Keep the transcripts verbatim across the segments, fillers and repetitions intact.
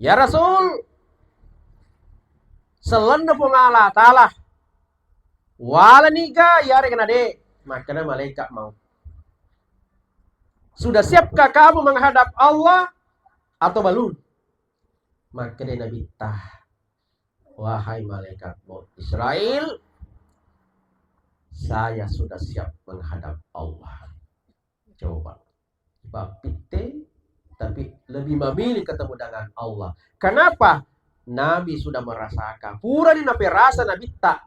"Ya Rasul, sellenna Puang Allah Ta'ala, wala niga yarega nade?" Makkeda malaikat maut, "Sudah siapkah kamu menghadap Allah atau belum?" Makkeda Nabitta, "Wahai malaikat maut Israel, saya sudah siap menghadap Allah." Coba. Bappitte, tapi lebih memilih ketemu dengan Allah. Kenapa? Nabi sudah merasakan. Purani naperasa Nabitta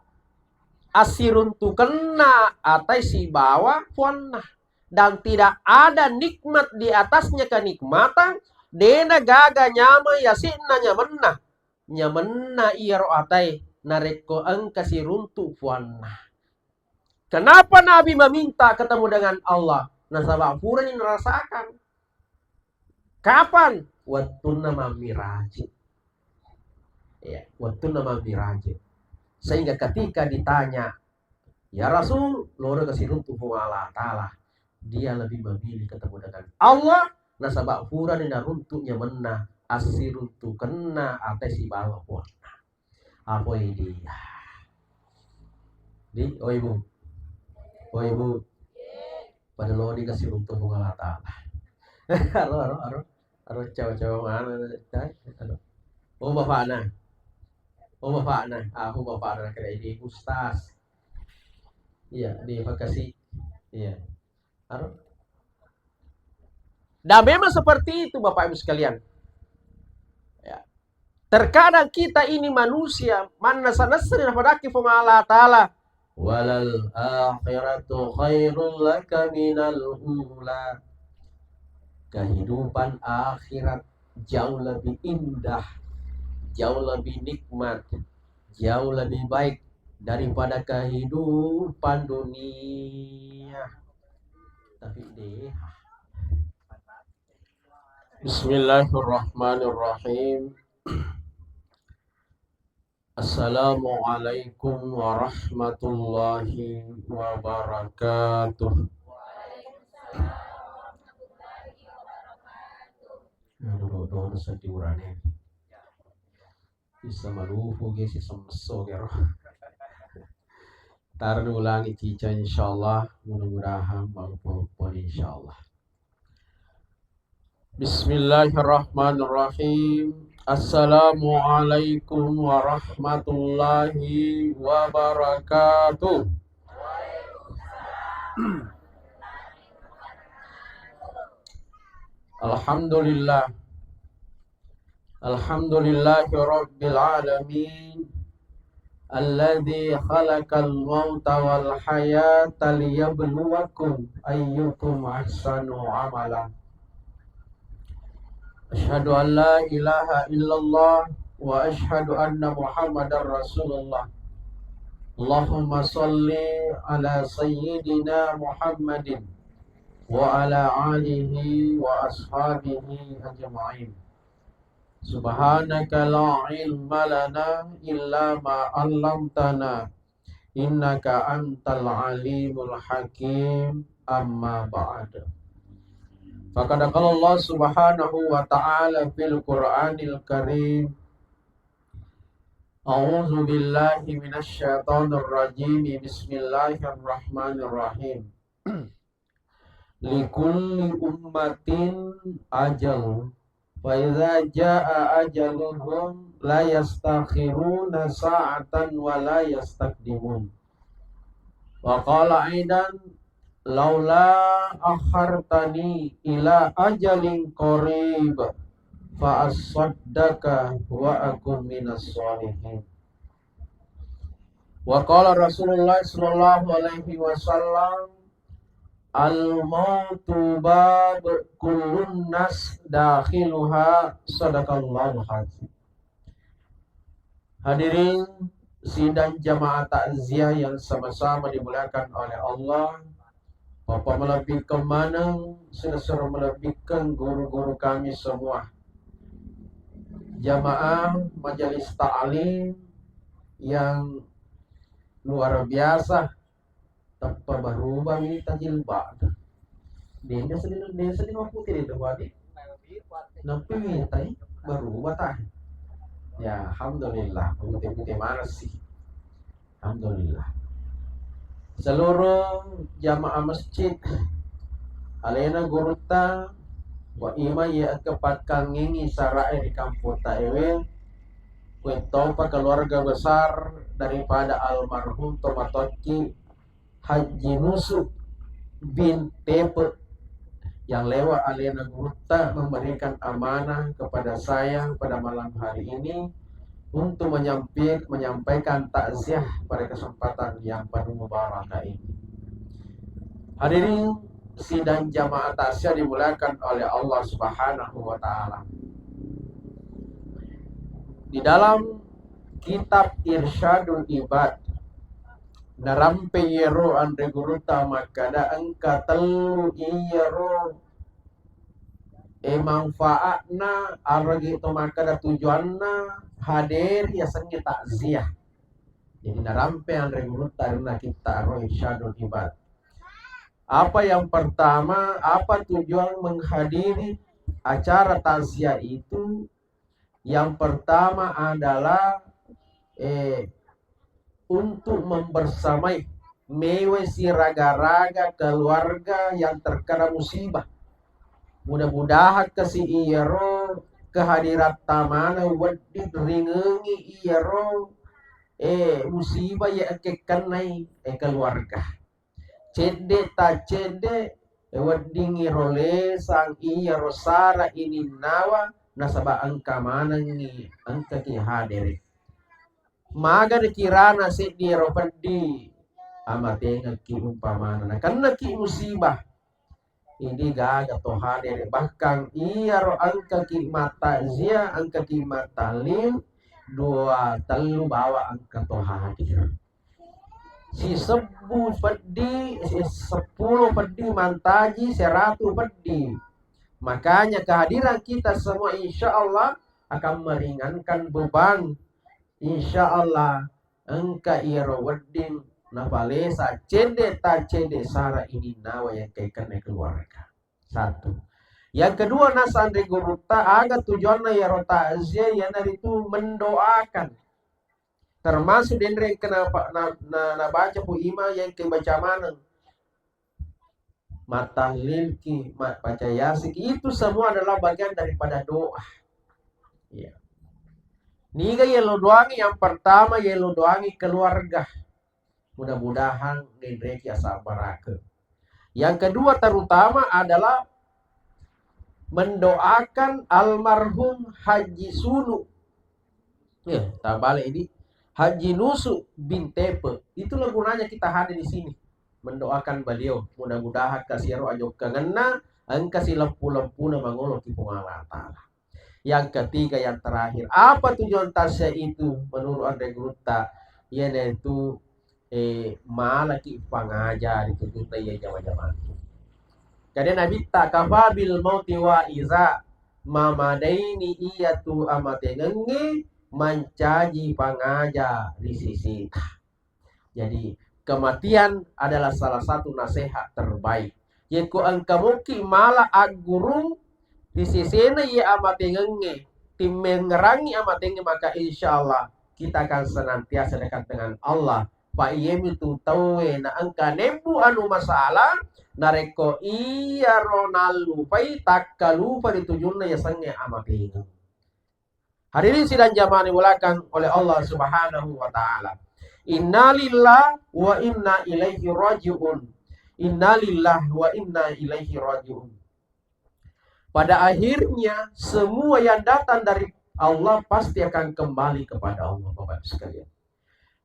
assiruntukenna atai sibawa puanna. Dan tidak ada nikmat di atasnya kenikmatan, dena gaga nyameng yasi'na nyamenna. Nyamenna iyaro atai narekko engka siruntu puanna. Kenapa Nabi meminta ketemu dengan Allah? Nasaba purani narasakan. Kapan? Wettunna mammiraji. Ya, wettunna mammiraji. Sehingga ketika ditanya, "Ya Rasul, loro ke siruntu Puang Allah Ta'ala," dia lebih memilih ketemu dengan Allah, nasaba purani naruntu nyamenna, assiruntukenna atai sibawa puanna. Apoi dia. Di, oi Bu. Oi Bu. Pada lodi kasih runtuh Puang Allah Ta'ala. Aro, aro, aro. Aro cawa-cawa mana, tai? Aro. Oh, bapakna. Oh, bapakna. Aku bapakna kira ini Ustaz. Iya, di Bekasi. Iya. Aro. Dan memang seperti itu, Bapak Ibu sekalian. Ya. Terkadang kita ini manusia, mannasa-nasa ri napadakki Puang Allah Ta'ala, "Walal akhiratu khairul laka minal ula." Kehidupan akhirat jauh lebih indah, jauh lebih nikmat, jauh lebih baik daripada kehidupan dunia. Tapi deh. Bismillahirrahmanirrahim. Assalamualaikum warahmatullahi wabarakatuh. Aduh, dodo sedih urane. Bisa malufu ge, sisa messo ge ro. Tar ulangi cica, insyaallah, mudah-mudahan maluppo-lupponi, insyaallah. Bismillahirrahmanirrahim. Assalamualaikum warahmatullahi wabarakatuh. Alhamdulillah. Alhamdulillahi rabbil alamin. Alladzi khalaqal mauta wal hayata liyabluwakum ayyukum ahsanu amala. Asyhadu an la ilaha illallah wa asyhadu anna Muhammadar Rasulullah. Allahumma shalli ala sayyidina Muhammadin wa ala alihi wa ashabihi ajma'in. Subhanaka la ilma lana illa ma 'allamtana, innaka antal alimul hakim. Amma ba'd. Faqad qala Allah subhanahu wa ta'ala fil Qur'anil Karim, A'udzu billahi minasy syaithanir rajim. Bismillahirrahmanirrahim. Likulli ummatin ajal. Fa idza jaa ajaluhum la yastakhiruna sa'atan wa la yastaqdimun. Wa qala aidan, laula akhartani ila ajalin qarib fa asaddaqa wa akun minas shalihin. Wa qala Rasulullah sallallahu alaihi wasallam, "Al mautu bab kullun nas dakhiluha." Sadaqallahul azim. Hadirin sidang jamaah takziah yang sama-sama dimuliakan oleh Allah, Bapak melebihkan maneng, sudah suruh melebihkan guru-guru kami semua. Jamaah majelis ta'lim yang luar biasa, tappa berubah mita jilbab. Dia sedih, dia sedih mau putih itu, Pak. Napi mita, eh? berubah ta. Ya, alhamdulillah, pute-pute mana sih. Alhamdulillah. Seluruh jamaah masjid, alena gurutta, wa ima iya kepat kangengi sarae ri kampung taewe, kuetopa keluarga besar daripada almarhum Tomatokki Haji Nusuk bin Tepe yang lewat alena gurutta memberikan amanah kepada saya pada malam hari ini untuk menyampi-, menyampaikan takziah pada kesempatan yang penuh mubarakah ini. Hadirin sidang jamaah takziah dimuliakan oleh Allah Subhanahu wa Ta'ala. Di dalam kitab Irsyadul Ibad, narampe iyaro anre gurutta makkada engka tellu iyaro e manfaatna, aragi to makkada tujuanna haderi yasengnge takziah. Jadi narampe anre gurutta ri kitta ro Irsyadul Ibad. Apa yang pertama, apa tujuan menghadiri acara takziah itu? Yang pertama adalah, eh, untuk membersamai, mewe siraga-raga keluarga yang terkena musibah. Mudah-mudahan kasi iyaro kehadiran tamana wedding ringengi iyaro, eh, musibah ya engka kennai, eh, keluarga. Cedde taccedde, weddingngi ro lesang iyaro sara ininnawa, nasaba engka manengngi, engkaki hadere. Maga dikirana seddi ero peddi, amatengekki umpamana, nakennaki musibah. Ini gaga to hadere, bahkan iyaro engkaki matakziah, engkaki matahlil, dua tellu bawa engka to hadir. Sisebbu peddi, si-, seppulo peddi mantaji, seratu peddi. Makanya kehadiran kita semua insya Allah akan meringankan beban. Insya Allah engka iyaro wedding napalesa cedde ta cedde sara ininnawa yang kaikenna keluarga. Satu. Yang kedua, nasanre gurutta, aga tujuanna iyaro takziah, iyanaritu mendoakan. Termasuk denre kenapa na, na, nabaca pu imang yang kebaca maneng. Matahlilki, ma-, baca yasiki, itu semua adalah bagian daripada doa. Iya. Niga yello doangi? Yang pertama yello doangi keluarga. Mudah-mudahan nenreki asabbarake. Yang kedua terutama adalah mendoakan almarhum Haji Sunu. Ya, tabale ini Haji Nusu bin Tepe. Itulah gunanya kita hadir di sini. Mendoakan beliau. Mudah-mudahan kasiaro ajokkangenna, engka sileppu-leppuna mangolo ki Puang Allah Ta'ala. Yang ketiga, yang terakhir, apa tujuan takziah itu menurut anre gurutta? Iyanaitu, eh, malaki pangaja ri tujunna iya jama-jamang. Jadi Nabitta, "Kafa bil mauti wa iza," mamadaini iyatu amatengengnge mancaji pangaja ri sisita. Jadi, kematian adalah salah satu nasihat terbaik. Yekko engka muki mala aggurung ri sesena iye amatengengnge, timmengngerangi amatengnge, maka insya Allah kita akan senantiasa dekat dengan Allah. Pa iyemitu tauwe na engka nebbu anu masalah, narekko iyaro nallupai takkalupa ri tujunna yasengnge amatengeng. Hadirin sidang jamaah dimuliakan oleh Allah Subhanahu wa Ta'ala. Innalillah wa inna ilaihi raji'un. Innalillah wa inna ilaihi raji'un. Pada akhirnya, semua yang datang dari Allah pasti akan kembali kepada Allah, Bapak Ibu sekalian.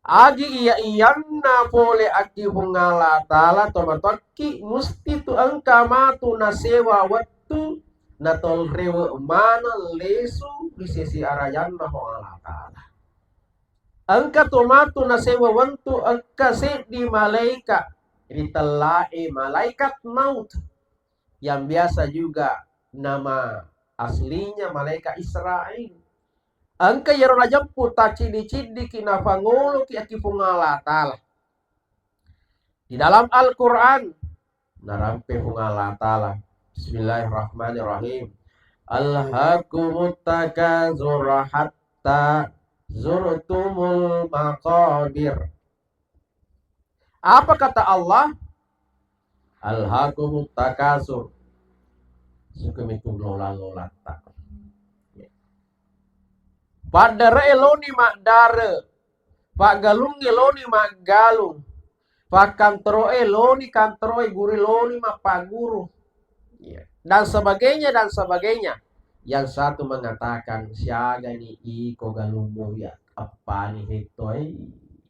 Agi iya-iyanna pole akki Puang Allah Ta'ala, tomatoakki musti tu engka matu nasewa wettu, natolrewe maneng lesu ri sesi arajanna Puang Allah Ta'ala. Engka to matu nasewa wettu, engka seddi malaika ritellae, malaikat maut, yang biasa juga nama aslinya malaikat Israel. Engka iyaro najeppu tacciddi-ciddiki nafangoloki akki Puang Allah Ta'ala. Di dalam Al-Quran, narampe Puang Allah Ta'ala. Bismillahirrahmanirrahim. "Alhakumut takatsur hatta zurtumul maqabir." Apa kata Allah? "Alhakumut takatsur." Sukumi tu lola-lolatta. Paddare'e loni maddare, paggalungnge loni maggalung, pakkantoro'e loni kantoro'e, guru loni mappaguru. Iya. Dan sebagainya, dan sebagainya. Yang satu mengatakan, "Siagani iko galummu ya, appani hetto, eh,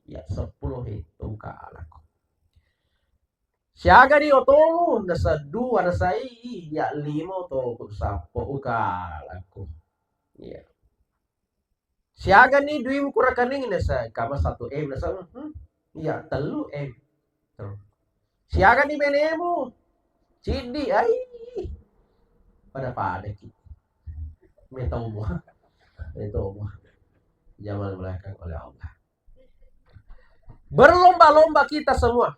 ya seppulo hetto ukalako. Siagani otomu, nasa dua, nasa i, ya lima otoku, sappo ukalako." Iya. "Siagani duimu ku rekening?" Nasa kama satu M, nasa, hmm, iya, tellu M. Terus, "Siagani benemu?" "Ciddi, ai." Pada-pada ki. Metomo. Metomo. Zaman belakang oleh Allah. Berlomba-lomba kita semua.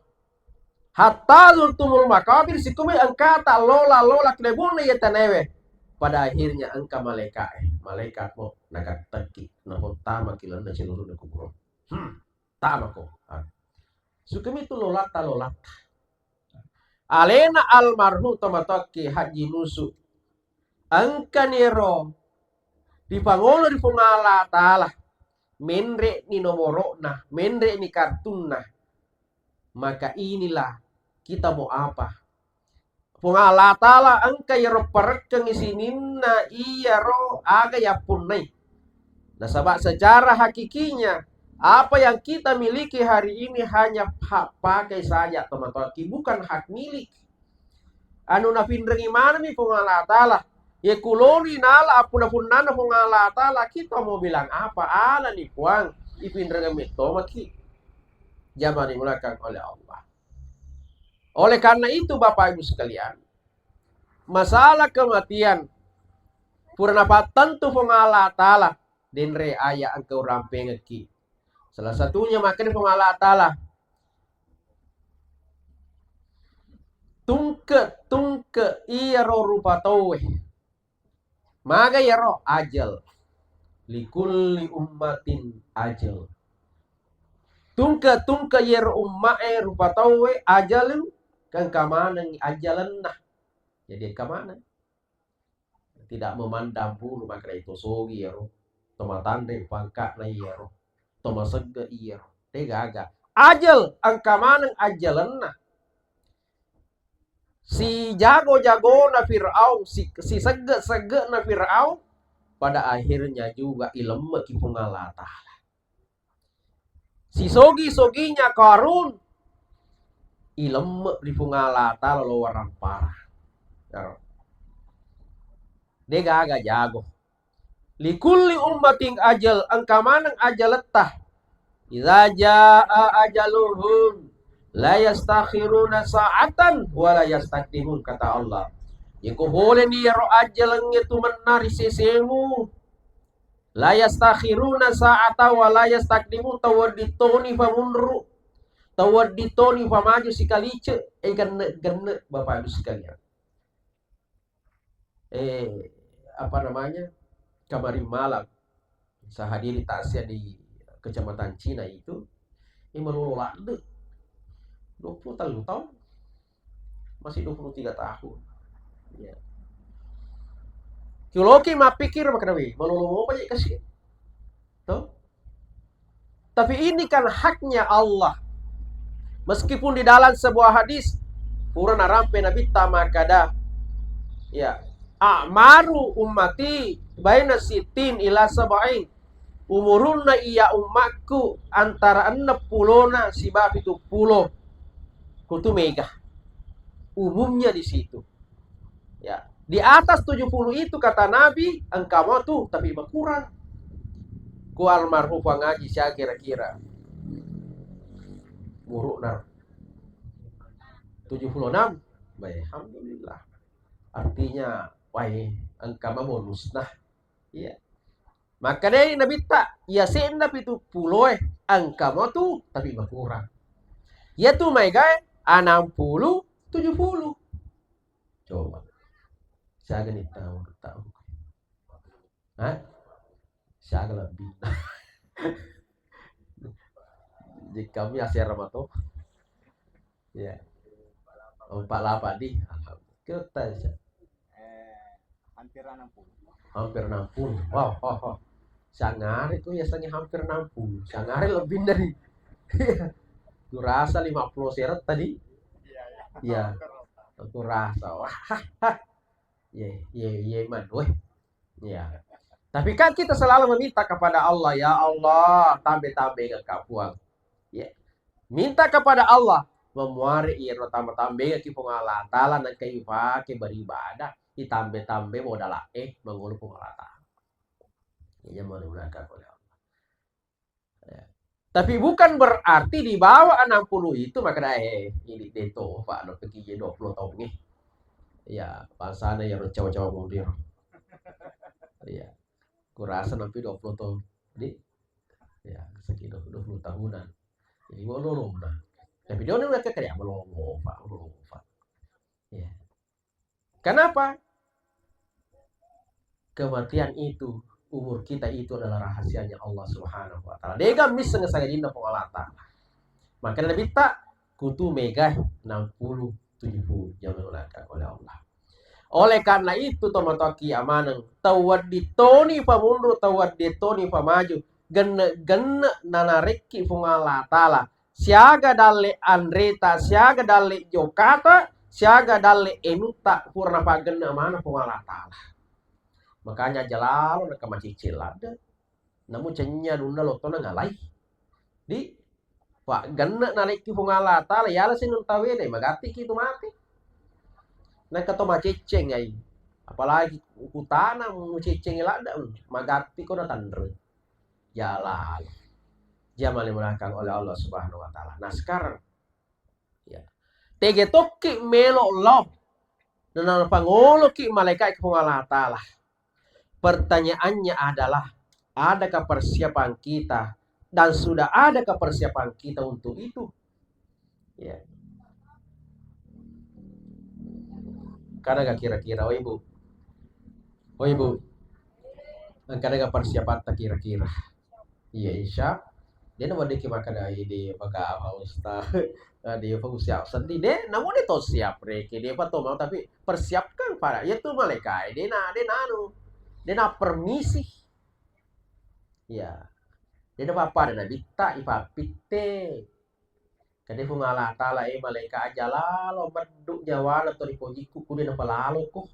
Hatta zurtumul maqabir, sikumi engkata lola-lola kilebunna iya tanaewe. Pada akhirnya engka malaikae, malaikat mo nagattekki, napottama ki lalenna seluruhna kuburo. Hmm, tamako. Ah. Sukumi tu lolatta-lolatta. Alena almarhum tomatoakki Haji Nusu. Engkani ero ripangolo ri Puang Allah Ta'ala. Menre'ni nomoro'na, menre'ni kartunna. Maka inilah kita mau apa? Puang Allah Ta'ala engka iyaro parekkengngi sininna iyaro aga yappunnai. Nasaba secara hakikinya, apa yang kita miliki hari ini hanya hak pakai saja, tomatoakki, bukan hak milik. Anu napinrengi manengmi Puang Allah Ta'ala. Ye kuloni nala appuna-punnanna Puang Allah Ta'ala, kita mau bilang apa? Alani Puang, ipinrengeng metto maki. Jamani mulakang oleh Allah. Oleh karena itu, Bapak Ibu sekalian, masalah kematian pura napattentu Puang Allah Ta'ala, denre aya engka urampengekki. Salah satunya makkeda Puang Allah Ta'ala, tungke-tungke iyaro rupa tauwe. Maga iyaro ajal. Likulli ummatin ajal. Tungke-tungke iyaro umma'e rupa tauwe ajalu, engka maneng ajalenna. Jadi engka maneng. Tidak memandang bulu, makkeda to sogi iyaro, to matanre pangka'na iyaro, to masegge iyaro. Degaga. Ajal, engka maneng ajalenna. Sijago-jagona Firaun, si, sisegge-seggena Firaun, pada akhirnya juga ilemmeki Puang Allah Ta'ala. Sisogi-soginya Qarun, ilemme ri Puang Allah Ta'ala lo warampara. Ero. Degaga jago. Likulli ummatin ajal, engka maneng ajaletta. Idza jaa ajaluhum la yastakhiruna sa'atan wa la yastaqdimun, kata Allah. Yeko boleni iyaro ajalengnge tu mennari sesemu. La yastakhiruna sa'ata wa la yastaqdimun, tau wedding toni fa munru, tau wedding toni fa maju sikalice, eh, genne-genne, Bapak Ibu sekalian. Eh, apa namanya, kemarin malam saya hadiri takziah di kecamatan Cina itu, eh, malolo ladde, dua puluh tahun, masih dua puluh tiga tahun. Ya. Kioloki mappikir makkedawi, malolo mopa je kasi. Tuh. Tapi ini kan haknya Allah. Meskipun di dalam sebuah hadis, pura narampe Nabitta makkada, ya, a'maru ummati baina sittin ila sab'in. Umurunna iya ummakku antara enneppulona siba pituppulo. Kutu mega. Umumnya di situ. Ya, di atas tujuh puluh itu kata Nabi, engka mo tu, tapi berkurang. Ku almarhum Puang Haji sia kira-kira. Burukna. Tujuh puluh enam. Baik, alhamdulillah. Artinya, wah, engka ma bonus nah. Iya. Makkedai Nabitta, iya senna pituppulo e, engka mo tu, tapi berkurang. Iya tu maegae, enam puluh, tujuh puluh. Coba. Siaga ni tau, tau. Hah? Siaga lebbi. Jadi kami asera mato. Ya. Empat lapan di. Alhamdulillah. Kita bisa. Eh, hampir enam puluh. Hampir enam puluh. Wow, wow, wow. Sangare tu ya sangi hampir enam puluh. Sangare lebih dari. Kurasa lima puluh seret tadi. Iya, iya. Iya. Kurasa. Wah. Ye, ye, ye, man. Weh. Ya. Tapi kan kita selalu meminta kepada Allah, "Ya Allah, tambe-tambe ke kapuang." Ya. Minta kepada Allah, memuari iro tambe-tambe ke Puang Allah Taala nang kayu pake beribadah, ditambe-tambe modal eh mengulu Puang Allah Taala. Ya, jangan menggunakan oleh Allah. Ya. Tapi bukan berarti di bawah enam puluh itu maka dah, eh, ini deto, Pak, lo pergi dua puluh tahun nih. Ya, bangsana ya cawa-cawa mundur. Iya. Kurasa nampi dua puluh tahun. Jadi, ya, sekitar dua puluh tahunan. Jadi, mau lolo nah. Tapi dia udah kayak kayak belum, Pak, belum, Pak. Iya. Kenapa? Kematian itu, umur kita itu adalah rahasianya Allah Subhanahu wa Ta'ala. Dega misseng sagajinna Puang Allah Ta'ala. Makanya Nabi tak kutu mega enam puluh tujuh puluh jam yang dilakukan oleh Allah. Oleh karena itu, tomatoaki amaneng, tau wedding toni pamunru, tau wedding toni pamaju, genne-genne nanarekki Puang Allah Ta'ala, siaga dalle anreta, siaga dalle jokata, siaga dalle enutta, pura napaggenne maneng Puang Allah Ta'ala. Makanya aja lalo naka macicil ladde. Namu cennya nunna lotona ngalai. Di, Pak, genne nalekki Puang Allah Ta'ala, yala senung tawele, magatti ki tu mati. Naka to macecceng ai. Apalagi kutana mucecceng ladde, magatti ko natanre. Jalal. Dia male melangkang oleh Allah Subhanahu wa Ta'ala. Nah, sekarang, ya. Tege tokki melo lo. Dan napangoloki malaikat Puang Allah Ta'ala. Pertanyaannya adalah, adakah persiapan kita? Dan sudah adakah persiapan kita untuk itu? Ya. Kada kira-kira, oh Ibu? Oh Ibu? Engka daga persiapatta kira-kira? Iya, insya. De na weddikki makkeda, "Ide, maka apa, Ustaz?" Nah, de pa siap seddi, de, namu de to siap reke, de pa to mau, tapi persiapkan pada, iya tu malaikat, de na, de nanu, de na permisi. Iya. De na papa, de na bitta, ipapitte. Kade Puang Allah Ta'ala, eh, malaika aja lalo, meddu nyawana to ripojikku, kude napalaloko.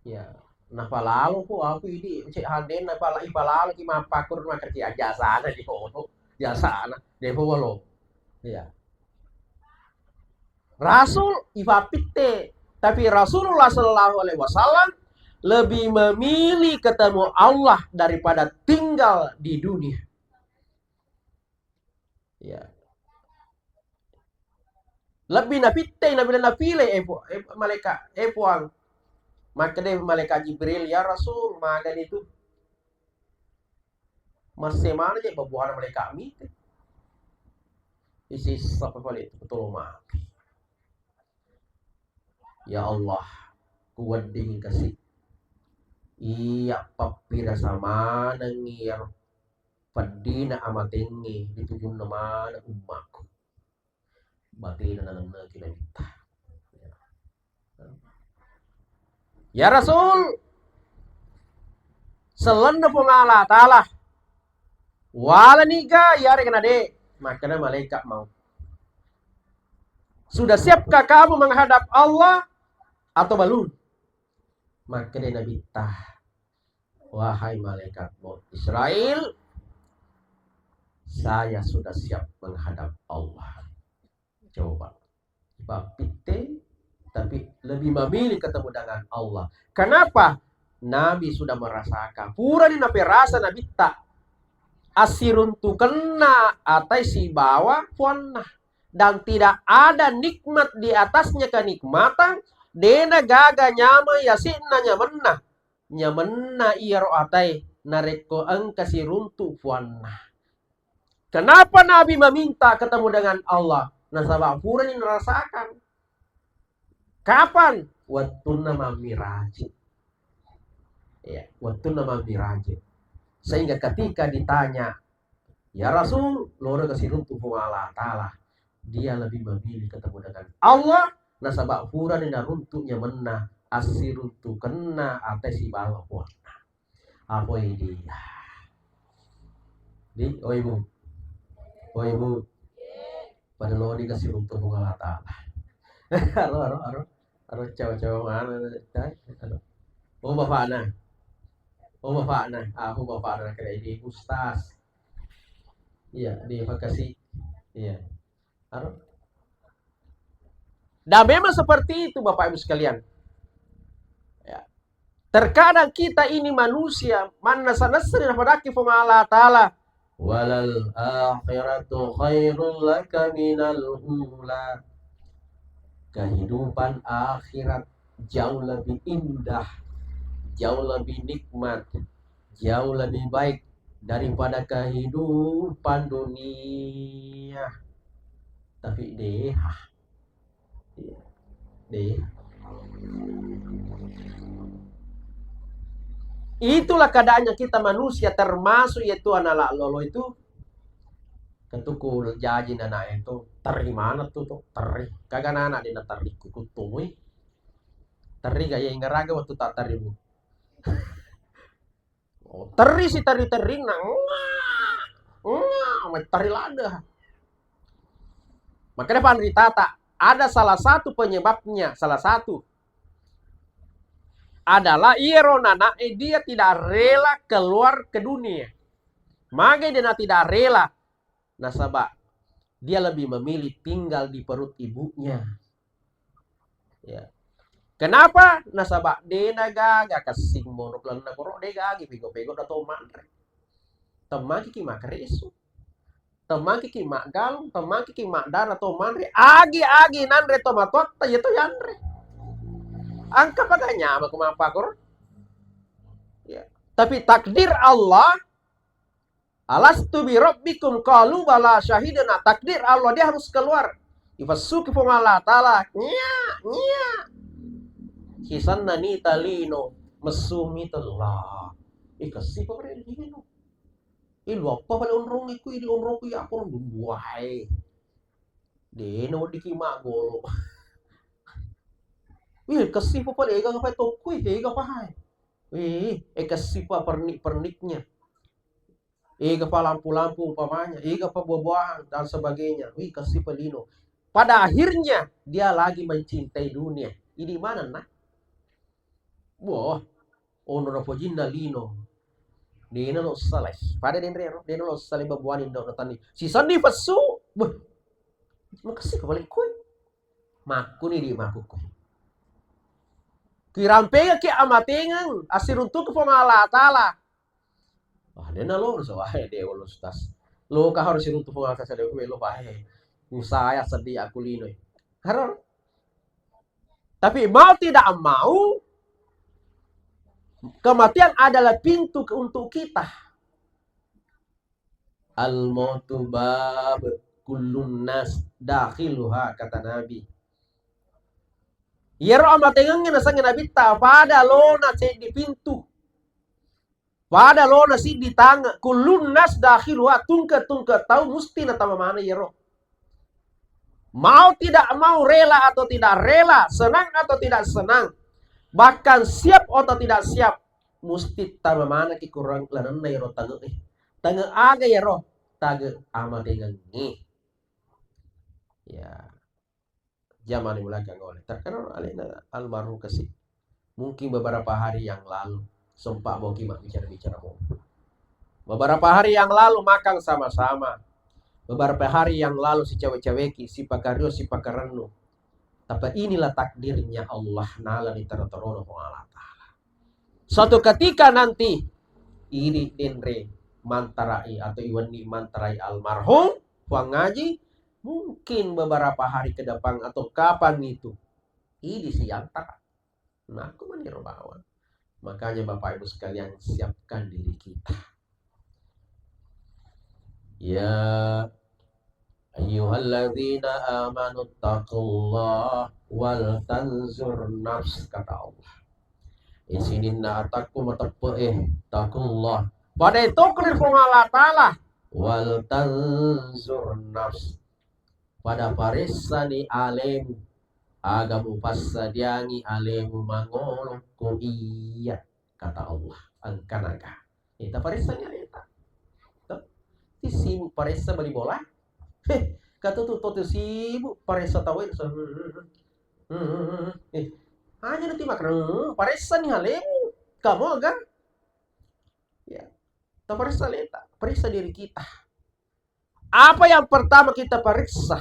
Ya, napalaloko aku ini, cek handen napala-, ipalaloki mappakur makerti aja sana di kono, biasana, depo walo. Ya. Rasul ifapitte, tapi Rasulullah Sallallahu Alaihi Wasallam lebih memilih ketemu Allah daripada tinggal di dunia. Iya. Lebbi napittei, nabilang napile, eh, Pu-, eh, malaika, eh, Puang. Makkeda malaika Jibril, "Ya Rasul, magani tu? Masse mana je babuana malaika mite?" Isi sapa pale tu, betul mati. Ya Allah, kuwedding kasi. Iya pappirasa manengngi iyaro peddina amatengnge ditujunna maneng ummakku. Batena nalenneki Nabitta. Ya Rasul, sellenna Puang Allah Ta'ala, walaniga iyarega nade, makkeda malaikat maut. Sudah siapkah kamu menghadap Allah atau belum? Makkeda Nabitta, "Wahai malaikat maut Israel, saya sudah siap menghadap Allah." Coba. Baptitte, tapi lebih memilih ketemu dengan Allah. Kenapa? Nabi sudah merasakan. Purani naperasa Nabitta assiruntukenna atai sibawa puanna. Dan tidak ada nikmat di atasnya kenikmatan, dena gaga nyameng yasi'na nyamenna. Nyamenna iyaro atae narekko engka siruntu puanna. Kenapa Nabi meminta ketemu dengan Allah? Nasaba purani narasakan. Kapan? Wettunna mammiraji. Ya, wettunna mammiraje. Sehingga ketika ditanya, "Ya Rasul, loro ga siruntu Puang Allah Ta'ala?" Dia lebih memilih ketemu dengan Allah, nasaba purani naruntu nyamenna, assiruntukenna ate sibawa Puanna. Apa ini? Di, oh ibu. Oh ibu. Pada lori kasih untuk Puang Allah Ta'ala. Aro, aro, aro. Aro cawa-cawa mana? Aro. Oh, bapakna. Oh, bapakna. Aku bapakna kira ini Ustaz. Iya, di Bekasi. Iya. Aro. Dan memang seperti itu, Bapak Ibu sekalian. Ya. Terkadang kita ini manusia, mannasa-nasa ni napadakki Puang Allah Ta'ala. "Walal akhiratu khairul laka minal ula." Kehidupan akhirat jauh lebih indah, jauh lebih nikmat, jauh lebih baik daripada kehidupan dunia. Tapi deha. Iya. Deha. Itulah keadaannya kita manusia, termasuk yaitu anak lolo itu. Ketuku jaji anak itu, teri mana tuh, tuh? Teri. Kagak anak dia teri, kutui. Teri gak ya, ingat raga waktu tak teri, Bu. Oh, teri si teri-terinna. Nga, nga, mai teri lada. Makanya panritata, ada salah satu penyebabnya, salah satu adalah iyaro nana e dia tidak rela keluar ke dunia. Mage dia tidak rela, nasaba dia lebih memilih tinggal di perut ibunya. Ya. Kenapa? Nasaba dena gaga kessing monro lalenna koro, de gagi pego-pego da to manre. Temmakiki makresu. Temmakiki maggalung, temmakiki maddara to manre. Agi-agi nanre to matoatta, ya to yanre. Angka paga nyama ku mapakor. Ya. Tapi takdir Allah, "Alastu bi rabbikum?" Qalu, "Bala, syahidna." Takdir Allah, dia harus keluar. Ifessuki Puang Allah Ta'ala, nya, nya. Sisenna nita lino, messu mita lah. Ikessi pa pare lino. Ilu apa pale onrong iku, idi onrong ku ya aku duai. Dena weddiki maggolo. Wih, kessi pa pale ega pa tokkui, ega pa hai. Wih, eh, kessi pa pernik-perniknya. Ega pa lampu-lampu umpamanya, ega pa buah-buahan dan sebagainya. Wih, kasih pelino. Pada akhirnya dia lagi mencintai dunia. Ini mana, nak? Wah, ono na pojinna lino. Dena lo salai. Pada denre ro, dena lo salai babuani ndo tani. Si sandi pesu. Beh. Makasih kebalik kue. Makkuni di makukku. Kirampengekki amatengeng, assiruntuku Puang Allah Ta'ala. Wah, dena lo, so, wah, de, lo, Ustaz. Lo ka harus siruntu Puang Allah Ta'ala, de, lo, wah, usaya sedih aku lino. Harus. Tapi mau tidak mau, kematian adalah pintu ke, untuk kita. "Al-mautu bab, kullun nas dakhiluha," kata Nabi. Iyaro amatengengnge nasengnge Nabitta, pada lona seddi pintu. Pada lona siddi tange, kullun nas dakhiluha, tungke-tungke tau musti natama maneng iyaro. Mau tidak mau, rela atau tidak rela, senang atau tidak senang, bahkan siap atau tidak siap, musti tama manekki kurang lanenna iyaro tange'e. Tange aga iyaro? Tange amatengengnge. Ya. Jamani mulai ganggu oleh. Terkenal alena almarhum kasi. Mungkin beberapa hari yang lalu, sempat boki mabbicara-bicara mo. Beberapa hari yang lalu makan sama-sama. Beberapa hari yang lalu si cawe-caweki, si pakario, si pakarennu. Tapi inilah takdirnya Allah, nala di tero-terono Allah Ta'ala. Suatu ketika nanti, idi denre mantarai atau iwenni mantarai almarhum Puang Haji, mungkin beberapa hari ke depan atau kapan itu, idi siantara. Nah, aku maniro bawang. Makanya Bapak Ibu sekalian, siapkan diri kita. Ya ayyuhalladzina amanu taqullaha wal tanzur nafs, kata Allah. Isininna atakku mateppe'e, taqullah. Pada itu kuli Puang Allah Ta'ala. Wal tanzur nafs. Pada paressani alemu. Aga mupassadiangi alemu mangolokko iya, kata Allah. Engkanaga. Eh, taparessani aleta. Tuh. Ti sibuk paressa bali bola. Heh, kata tuh, tuh, tuh sibuk paressa tau. Eh, hanya nanti makan. Paressani alemu. Kamu aga? Ya. Taparessa aleta. Periksa diri kita. Apa yang pertama kita periksa?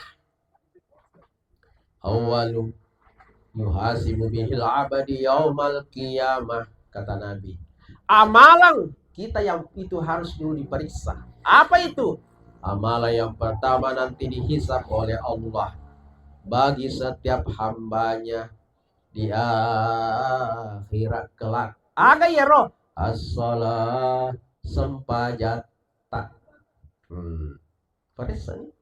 Awalu yuhasibu bihil abadi yaumal qiyamah, kata Nabi. Amalan kita yang itu harus dulu diperiksa. Apa itu? Amalan yang pertama nanti dihisab oleh Allah bagi setiap hambanya di akhirat kelak. Aga iyaro? As-shalah, sempajatta. Hmm. Paressani.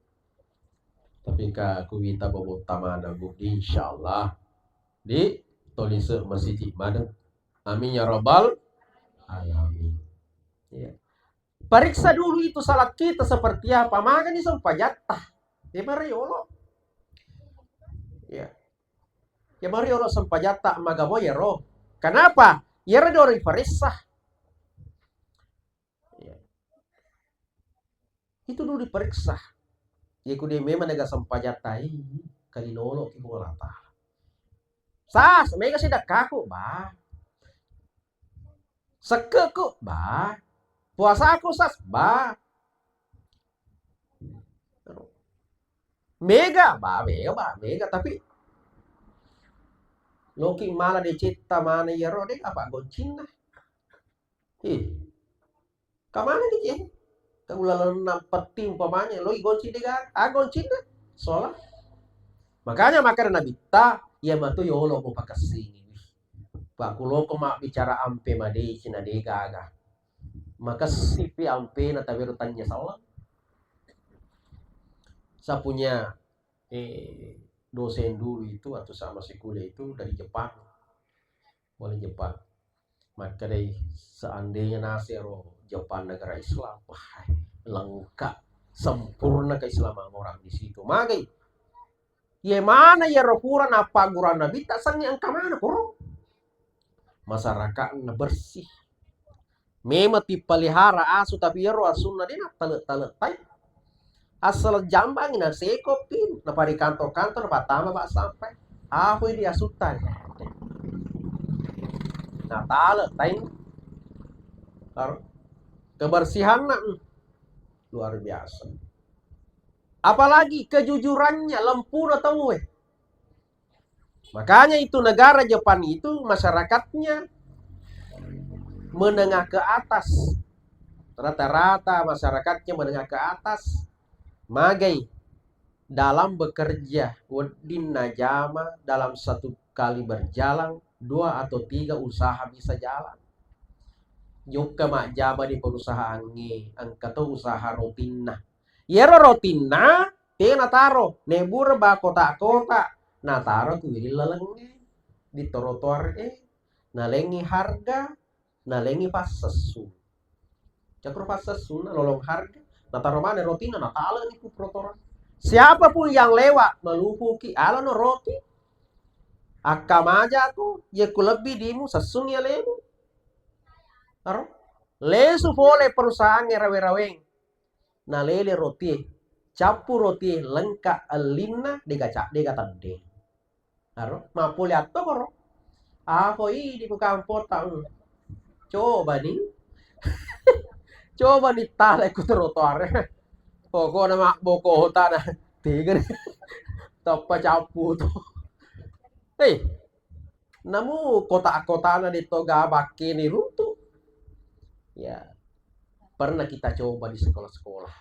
Tapi ka kuwita bobotta maneng, Bu. Insyaallah. Di tolise masiji maneng. Amin ya rabbal alamin. Iya. Periksa dulu itu salat kita seperti apa. Magani sempajatta. Ya, mari olo. Ya. Ya, mari olo sempajatta magamo ya ro. Kenapa? Ya ro dori paressa. Ya. Itu dulu diperiksa. Iya, ku dia memang nega sempajatta, ih, kalinolo ki Puang Allah Ta'ala. Sas, mega sedekahku, bah. Sekkeku, bah. Puasaku, sas, bah. Mega, bah, mega, bah, mega, tapi loki mala decetta mana iyaro, de apa goncinna. Ih. Kamana ni je? Ka ulalenna petti umpamanya, loi goncing dega, ah, goncinna? Sola. Makanya makkeda Nabitta, iya matu yolo mupakessingi. Pakkuloko mabbicara ampe madeceng na degaga. Makessipi ampena tawero tanya salah. Saya punya, eh, dosen dulu itu waktu saya masih kuliah itu dari Jepang. Wali Jepang. Makkedai, seandainya nasero Jepang negara Islam, wah, lengkap, sempurna keislaman orang di situ. Magai, ye mana yero pura nappaggurang Nabitta, sengngi engka mana kuro? Masyarakatna bersih. Memang tipelihara asu, tapi yero asunna de nattale-tale tai. Assaleng jambangi nasekopi, naparikanto-kanto, napattama ba sampai. Apoi di asutta. Natale tai. Aro. Kebersihanna, mm, luar biasa. Apalagi kejujurannya, lempuna tauwe. Makanya itu negara Jepang itu masyarakatnya menengah ke atas. Rata-rata masyarakatnya menengah ke atas. Magai dalam bekerja, wedding najama dalam satu kali berjalan, dua atau tiga usaha bisa jalan. Jokka majjama di perusahaangnge, engka to usaha rotinna. Iyaro rotinna, tena taro, nebure ba kota-kota, nataro ku wiring lalengnge, di trotoar e, nalengngi harga, nalengngi passessu. Cakro passessunna lolong harga, nataro mana rotinna, nataleni ku trotoar. Siapapun yang lewat, malupuki, alano roti. Akkamajako, ye ku lebbi dimu, sessungi alemu. Aro? Lesu pole perusahaangnge rawe-raweng. Nalele rotie. Cappu rotie lengka ellinna, dega ca-, dega tedde. Aro? Mappole atto koro. Apo idi ku kampota. Coba ni. Coba ni tala ku trotoar. Pokokna mabbokota na. Tega ni. Tappa cappu to. Hei. Namu kota-kotana de toga bakkeni runtu. Ya, pernah kita coba di sekolah-sekolah.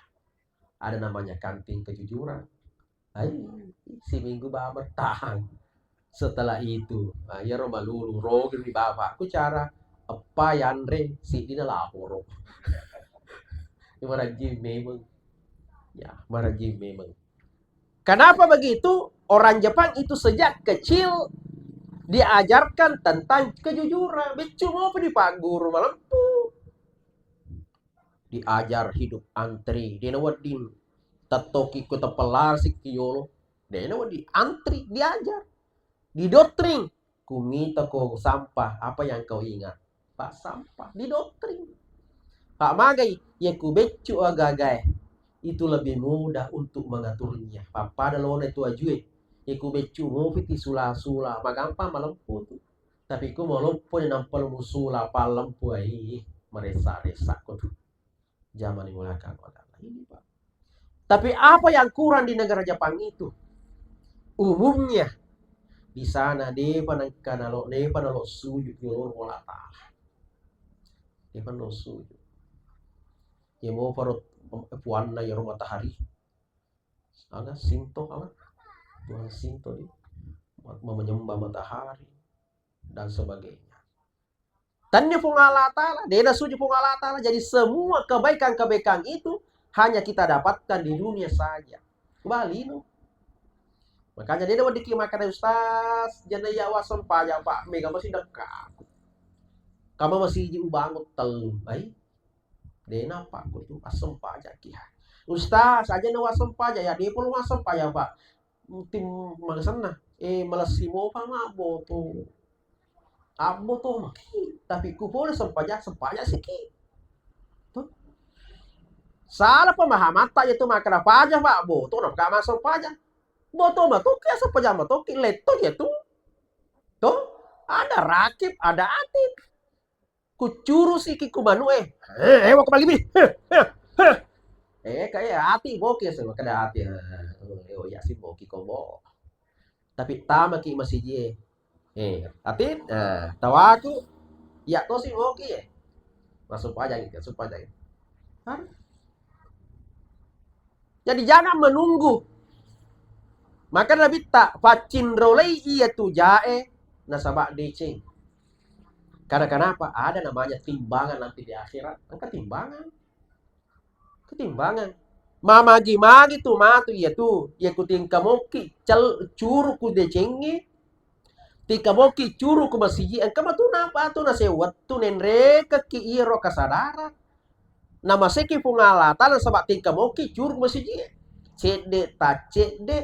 Ada namanya kantin kejujuran. Ai, seminggu ba bertahan. Setelah itu, nah, iyaro malulu rogi ri bapakku cara eppa yanre siddi na laporo. Marajing memang. Ya, marajing memang. Kenapa begitu? Orang Jepang itu sejak kecil Diajarkan tentang kejujuran. Beccu mopa dipagguru malempu. Diajar hidup antri, dena wedding tettoki ko teppelarsi ki yolo. Dena wedding, antri, diajar. Didoktrin. Kumita ko sampah, apa yang kau ingat? Pak, sampah. Didoktrin. Pak, magai, ya ku beccu aga-agae, itu lebih mudah untuk mengaturnya. Pappada lona itu ajue. Ya ku beccu mopi ti sula-sula, magampang malempu tu. Tapi ku maloppo ni nampa lu musula pallempu, ai, maresa-resa ko tu. Zaman dimulakan oleh Allah ini, Pak. Tapi apa yang kurang di negara Jepang itu? Umumnya di sana depa nengka nalo, depa nalo sujud ke Allah Ta'ala. Depa nalo sujud. Ya mau parut puanna ya matahari. Aga Sinto, aga Tuhan Sinto di menyembah matahari dan sebagainya. Tania Puang Allah Ta'ala, dena suju Puang Allah Ta'ala. Jadi semua kebaikan-kebaikan itu hanya kita dapatkan di dunia saja. Bali no. Makanya dena weddikki makkeda, "Ustaz, jana iya waseng paja, Pak, mega masih dekat. Kama masih ubangun tellu." Ai, dena, Pak, kutu aseng paja ki. "Ustaz, aja na waseng paja ya, depo lo waseng paja, Pak." Tim magesenna, eh, malessi mopa mabboto. Abboto maki, tapi ku pole sempajang, sempajang siki. Tuh. Salah pemahamatta itu makkeda paja, Pak, boto na ka masempajang. Boto matoki, sempajang matoki, letto ya tu. Tuh, ada Rakib, ada Atid. Kucuru siki ku manu e. Eh, eh, wako bagi bi. Eh, eh, eh. Eh, kayak Atid boki, saya makkeda Atid. Eh, oh, ya si boki ko bo. Tapi tamaki masiji e. Eh, Atid, eh, tawaku, iya tosi moki e. Masuk pajang, masuk pajang. Har-, jadi jangan menunggu. Maka Nabitta, "Paccinrolei iya tu jae nasaba deceng." Karena kenapa? Ada namanya timbangan nanti di akhirat. Engka timbangan. Ketimbangan. Mamagi-magi tu matu iya tu, iya ku tingka mokki cel-, curu ku decengnge, tingka mokki curu ku masiji, engka matu napa tu nasewettu nenrekekki iyaro kasadaran. Namaseki Puang Allah Ta'ala nasaba tingka mokki curu ku masiji. Cedde taccedde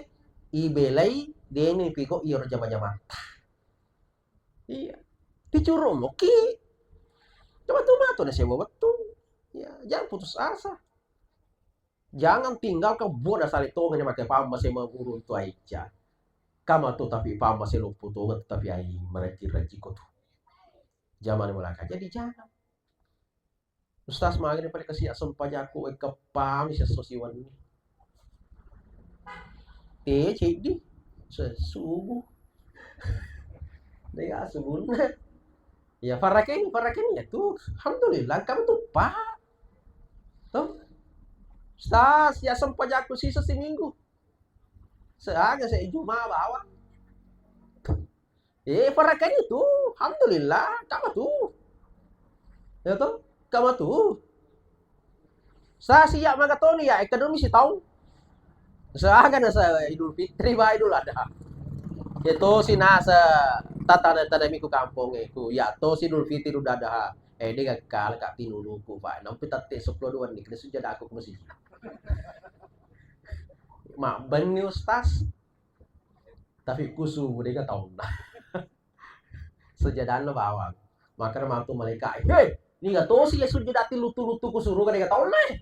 ibelai deni piko iyaro jama-jamatta. Iya. Dicuru mokki. Coba tu matu nasewa wettu. Ya, jangan putus asa. Jangan tinggalkan buat dasar itu hanya pakai pamma sama burung tu aica. Kama tu tapi pamma seloppo tu tapi ai mereci-reci ko tu. Zaman belakang. Jadi jangan. Ustaz, magani pada kasi asem pajaku, eh, kepami sesso siwenni. Eh, ceddi. Se-, subuh. Dega subuhna. Ya, farakeni, farakeni ya tu. Alhamdulillah, kamu tuh, Pak. Tuh. Ustaz, ya asem pajaku sisa seminggu. Seaga se juma bawang. Eh, farakeni tu, alhamdulillah, kama tu. Ya to? Kama tu. Sa siya maga toni ya, ekonomi si taung. Sa aga na sa Idul Fitri ba Idul Adha. Ya to si nasa tatana-tanami ku kampong e ku. Ya to si Idul Fitri Idul Adha. Eh, de gagal ka tinuluku, Pak. Nampi tatte sepuluh dua ni, kena sujada aku ke masjid. Mak benni Ustaz. Tapi ku subuh dega taunna. Sejadanna bawang. Makana matu malaika, "Hei, niga tosi ya sujada ti lutu-lutu ku suruga dega taunna, eh?"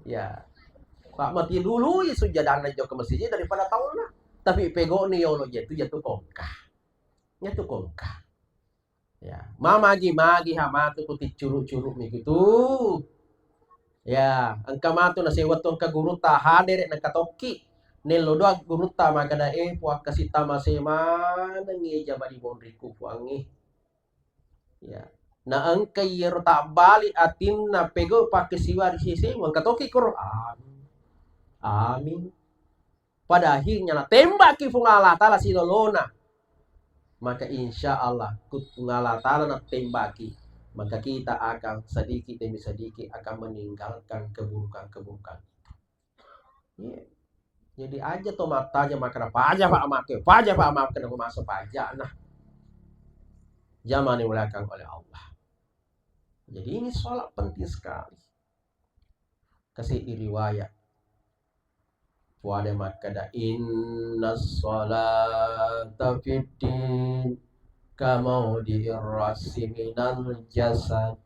Ya. Pak mati dulu ya sujadanna jokka masjid daripada taunna. Tapi pegoni yolo jatu, jatu kongka. Jatu kongka. Ya, mamagi-magi ha matu ku ticcuru-curu mi gitu. Ya, engka matu nasewettu engka gurutta hadere nengka tokki. Nello doang gurutta makkeda, "Eh, Puang, kasi tamase manengngi jama di monriku, Puangnge." Ya. Na engka iyaro tabbali atinna pegau pakkasiwiang ri sese, engka tokki koro. Amin. Amin. Pada akhirnya natembaki Puang Allah Ta'ala silolona. Maka insya Allah, ku Puang Allah Ta'ala natembaki, maka kita akan sedikit demi sedikit akan meninggalkan keburukan-keburukan itu. Iya. Jadi aja to matanya makkeda paja pak make, paja pak make, ko masa paja nah. Jamaah yang dimuliakan oleh Allah. Jadi ini sholat penting sekali. Kasi di riwayat. Puada makkeda, "Inna sholata fiddin kamaudi irrasi minal jasad."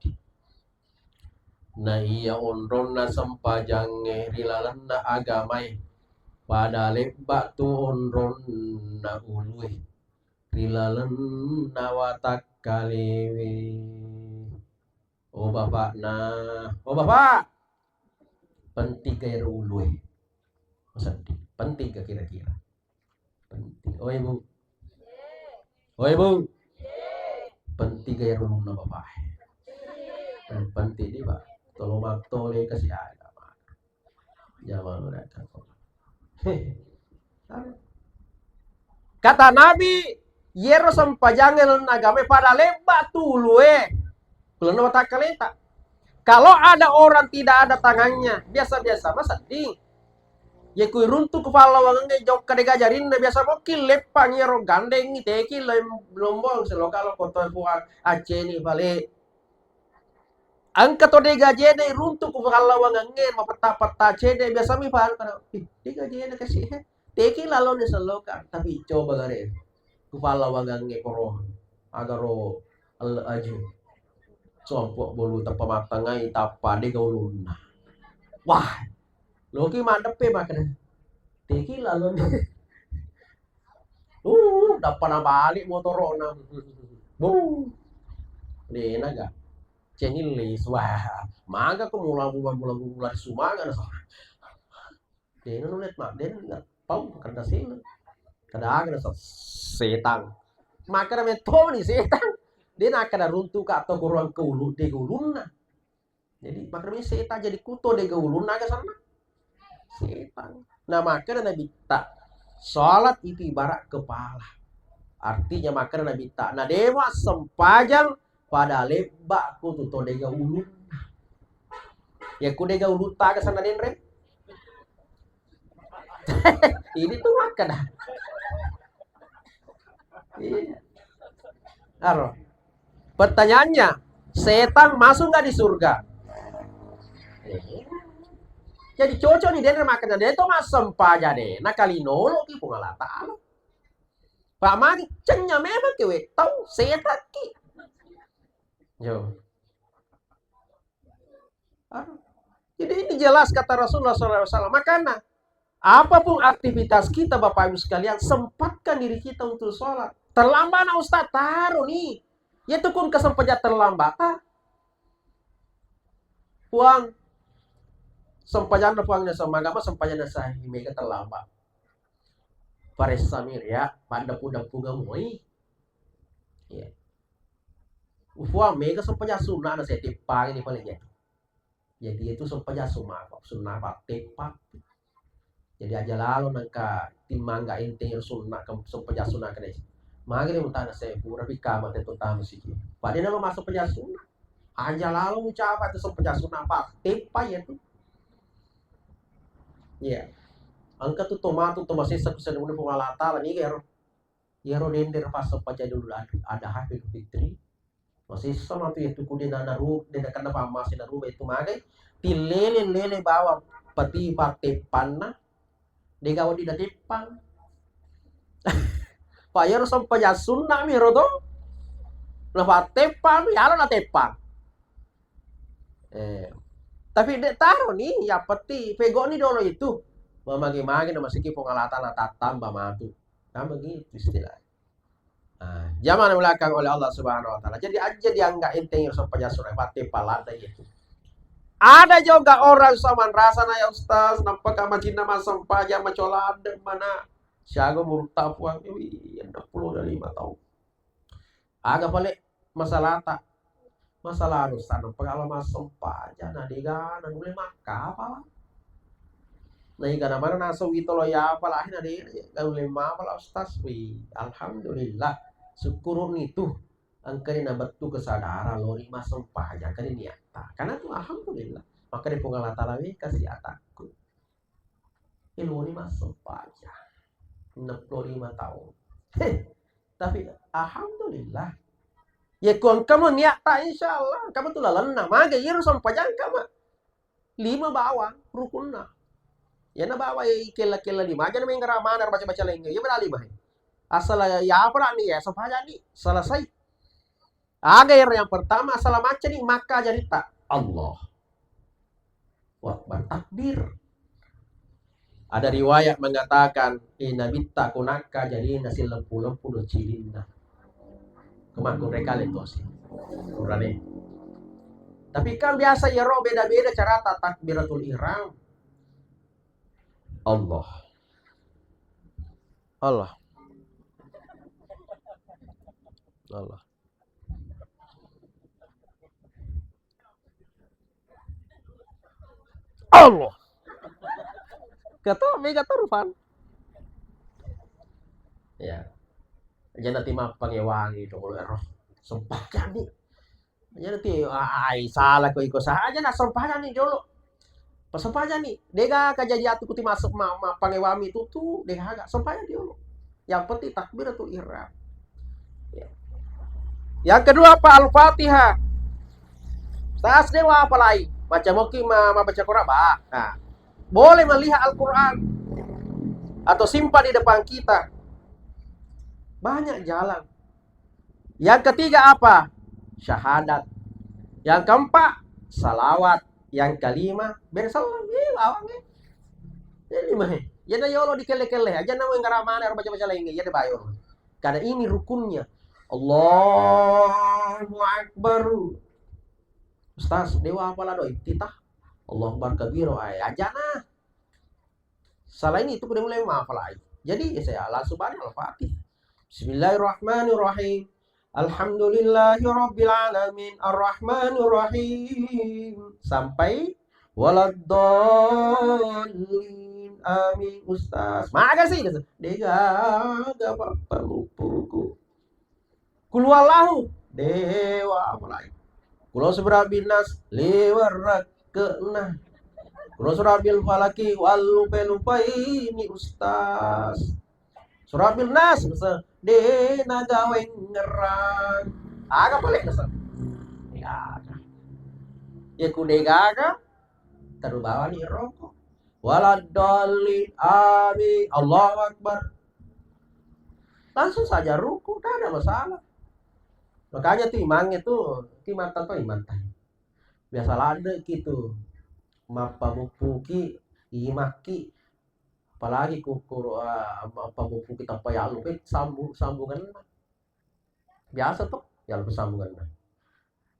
Na iya onronna sempajangnge ri lalenna agamae pada lebba tu onronna ulue ri lalenna watakkalewe. Oh bapakna, oh bapak, penting ga ero ulue? Masedding, penting ga kira-kira? Penting. Oh ibu, oh ibu, penting ga ero ulunna bapak? Eh, penting di pak. Tolong mattole kasi aga. Jamaah. Kata Nabi, yero sempajangnge lalenna agamae pada lebba tu ulue. Lalenna watakkaleta. Kalau ada orang tidak ada tangannya, biasa-biasa masedding. Ye kui runtu ku pallawangengnge jokka dega jarinna, biasa mokki leppang yero gandengi teki lem-, lombong selo kalau koto puang acceni bale. Engka to dega jene runtu ku pallawangengnge mapetta-petta cede, biasa mi pa anu kana, "Ih, dega jene kasi he." Teki laloni selloka, tapi coba gare ku pallawangengnge koro agaro elle aju. Sompo bolu teppa mattengngai tappa dega ulunna. Wah, loki maddeppe makkeda. Teki laloni. Uh, dappa nabali motorona. Buh. Dena ga. Cengillis. Wah, maga ko mula mula mula mula sumaga na sa. Dena nulet ma, dena pau kada sena. Kada aga na sa. Setang. Maka na metoni setang. Dena kada runtu ka atau kuruang ke ulu, de ulunna. Jadi, makkedami setang jadi kuto dega ulunna aga sanna? Setang. Nah, makkeda Nabitta, salat itu ibarat kepala. Artinya makkeda Nabitta, na dewa sempajang pada lebba ku tu to dega ulunna. Ya ku dega ulutta aga sanna denre? Ini tuh makkeda. Iya. Aro. Pertanyaannya, setan masuk nggak di surga? Eh. Jadi cocok nih, dia makan, dia itu mas sempaja deh. Nah, kali nolok ki Puang Allah Ta'ala. Pak Magi, cengnya memang kewe tahu setan ki. Yo. Ah, jadi ini jelas kata Rasulullah sallallahu alaihi wasallam. Makanya, apapun aktivitas kita, Bapak Ibu sekalian, sempatkan diri kita untuk sholat. Terlambat, nah, Ustaz, taruh nih. Ya, itu pun kesempatan terlambat. Ah. Puang, sempajanna Puang na semagama, sempajanna sahi mega terlambat. Paressa mir ya, pada puda-puda moi. Ya. Ufuang mega sempajang sunna na saya teppangi ni paling ya. Jadi itu sempajang sunna apa? Sunna apa? Teppa. Jadi aja lalo nangka timmangga enteng sunna ke sempajang sunna kene. Magi ni mutana saya pura pika mate tu tamu siki. Pada nama masuk sempajang sunna. Aja lalo mucapa tu sempajang sunna apa? Teppa ya tu. Iya. Engka tu tomatu tomasessa ku seni Puang Allah Ta'ala ni ero. Iyaro dende ro passempajang Idul Ad-, Adha, Idul Fitri. Masessa matu iya tuku de na, naru-, de nakenna pammase naruba itu magai. Tillele-lele bawang peti patteppanna. Dega wedding nateppang. Pa iyaro sempajang sunna mi ro to. Nafatteppang, yalo nateppang. Eh, tapi de taro ni, yang penting pegoni dolo itu. Mamagi-magi na masiki Puang Allah Ta'ala tattamba matu. Kan begitu istilahnya. Nah, jamaah belakang oleh Allah Subhanahu wa Ta'ala. Jadi aja dianggap enteng yang sempajang sunna, patte palada itu. Ada juga orang saman rasa na ya Ustaz, nampak majinna masempajang macola ada mana? Siaga murta Puang, wih, enam puluh lima tahun. Aga pale masalata? Masalah dosa, nappa gala massempajang, na dega nanulle makkapala. Na igana mana naseng wito lo ya apala, na de ganulle mapala Ustaz. Wi, alhamdulillah. Syukuruni tu engkani nabettu kesadaran lori massempajang, engkani niatta. Karena tu alhamdulillah. Maka di Puang Allah Ta'ala we kasi atakku. Eloni massempajang. Enam puluh lima tahun. Heh, tapi alhamdulillah. Ye ko engka mo niatta, insyaallah, engka mo tu lalenna. Maga iyaro sempajang engka ma lima bawang rukunna. Iyana bawang e kella-kella lima. Aja na menggara mana baca-baca laingnge. Iya beda lima. Asal ya apa ni ya, sempajang ni. Selesai. Aga ero yang pertama, asala maccani makka jaritta. Allah. Wah, bertakbir. Ada riwayat mengatakan, eh, Nabitta kunakka jarina silempu-lempu do cilinna. Kemakkunrai kale tosi. Kurane. Tapi kan biasa iyaro beda-beda carata takbiratul ihram. Allah. Allah. Allah. Allah. Kata mega terufan. Ya. Aja nanti mappangewangi dolo ero. Sempajang ni. Aja nanti, ai, salah ko iko saja na sempajang ni dolo. Pasempajang ni. Dega kajaji atu kuti masuk ma, mappangewami tutu, dega aga. Sempajang ni dolo. Yang penting takbiratul ihram. Ya. Yang kedua apa? Al-Fatihah. Tas dewa apalai? Macam mungkin ma, ma baca Quran, bah. Nah, boleh melihat Al-Quran atau simpan di depan kita. Banyak jalan. Yang ketiga apa? Syahadat. Yang keempat, salawat. Yang kelima, bersalam. Iya, bawang, eh. Jadi mah, eh. Iya, na yolo dikelle-kelle. Aja na mau nggara mana, orang baca-baca lain, iya, ada bayar. Karena ini rukunnya. Allahu Akbar. Ustaz, dewa apa lah do iftitah? Allahu Akbar kabiro. Ay, aja nah. Selain itu, kemudian mulai menghafal ayat. Jadi, ya saya langsung baca Al-Fatihah. Bismillahirrahmanirrahim. Alhamdulillahirabbil alamin. Arrahmanirrahim. Sampai waladdallin. Amin, Ustaz. Makasih. Dega, gak apa-apa, lupuku. Kul huwallahu, dewa apalagi. Kul a'udzu birabbil nas, liwar rakke'na. Kul a'udzu birabbil falaki, wallupai-lupai ni ustaz. Surabil nas, nasa, de nagawengngerang. Aga pale nasa? Degaga. Ya ku degaga, terubawani rokok. Waladdallin, amin. Allahu Akbar. Langsung saja ruku, tidak ada masalah. Makanya tuh imangnya tuh, ki mata tuh imang tadi. Biasa ladde ki tuh, mappamuppuki, imakki, apalagi ku, ku, ah, mappamuppuki tappa yallupe, eh, sambu-, sambunganna. Biasa tuh, yallupe sambunganna.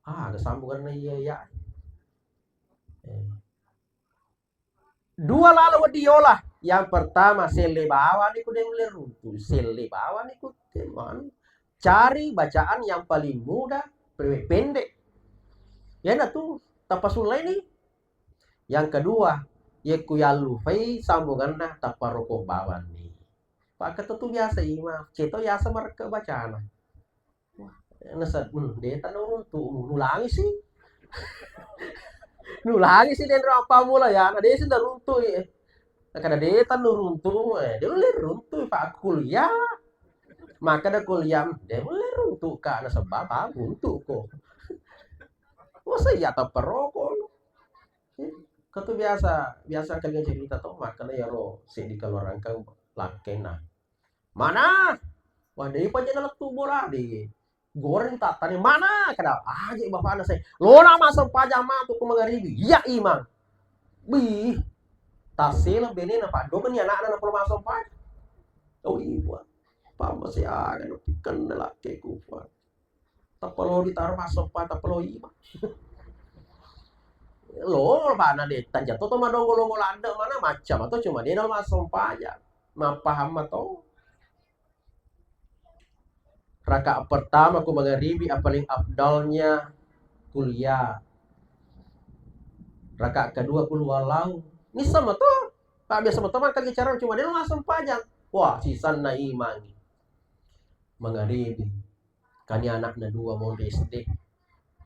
Ah, ada sambunganna iya, iya. Eh. Dua lalo wedding yola. Yang pertama, selle bawani ku de nulle runtu. Selle bawani ku de, anu, cari bacaan yang paling mudah, pe-, pendek. Yana tu, tappa sulleni. Yang kedua, yekku yallufai sambunganna, tappa roko bawani. Pakketu tu biasa ima, ceto yasa marekke bacana. Wah, nasa, hmm, de tanu runtu'mu, nulangisi. Nulangisi denro appammula ya, na desi naruntu'i. Nakada de tanu runtu'mu, eh, de ulle runtu'i, fa kuliah. Makkada kuliah, de ulle runtu'ka, nasaba runtu'ko. Masa iya tappa roko. Katu biasa, biasa kalian cerita to, makkada yaro seddi keluarga engka lakkena. Mana? Wah, de pa je nalettu bola, de goreng tattane. Mana? Kada aje bapakna saya. Lona massempajang matu ku mangaribi. Iya, imang. Bih. Tassela benena, paddomani anakna napolo massempajang. Oh, iya. Pamma saya aga napikenna lakkeku, Pak. Tappa lo ditaro massompa, tappa lo ima. Lo bana de, tanjato to madongo-dongo ladde mana macam atau cuma de nalo massompa aja. Mappaham to. Rakaat pertama ku mangaribi, paling afdalnya kuliah. Rakaat kedua kul huwallahu. Ini sama to. Tak biasa betul makan bicara cuma de nalo massompa aja. Wah, sisanna imangi. Mangaribi. Kani anakna dua monri S D.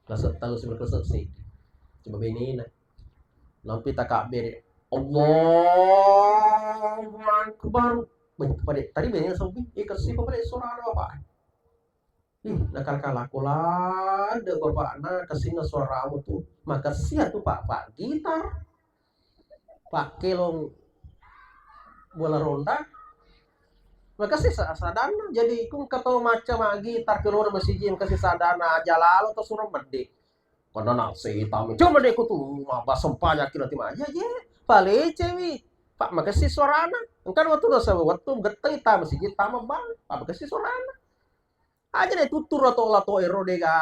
Kelas tellu sebelum kelas seddi. Coba benena. Nampi takabbere. Allahu Akbar. Beh, pada tadi bene sobi, eh, kasi pa pada suara apa? Ih, nakala-kala ko ladde bapakna, kessinna suaramu tu. Makessi atu, Pak, Pak gitar. Pak kelong bola ronda. Makessi sa-, sadanna. Jadi, ku engka to macca maggitar kelona masigi, makessi sadanna, aja lalo to suro medde. Karena nak setan. Cuma deh ku tu, mabba sempajang kira ti maja je. Palecewi. Pak, makessi suarana. Engka waktu nasa waktu gettai ta masigi, ta mabang. Pak, makessi suarana. Aja deh tuttur atau lato ero dega.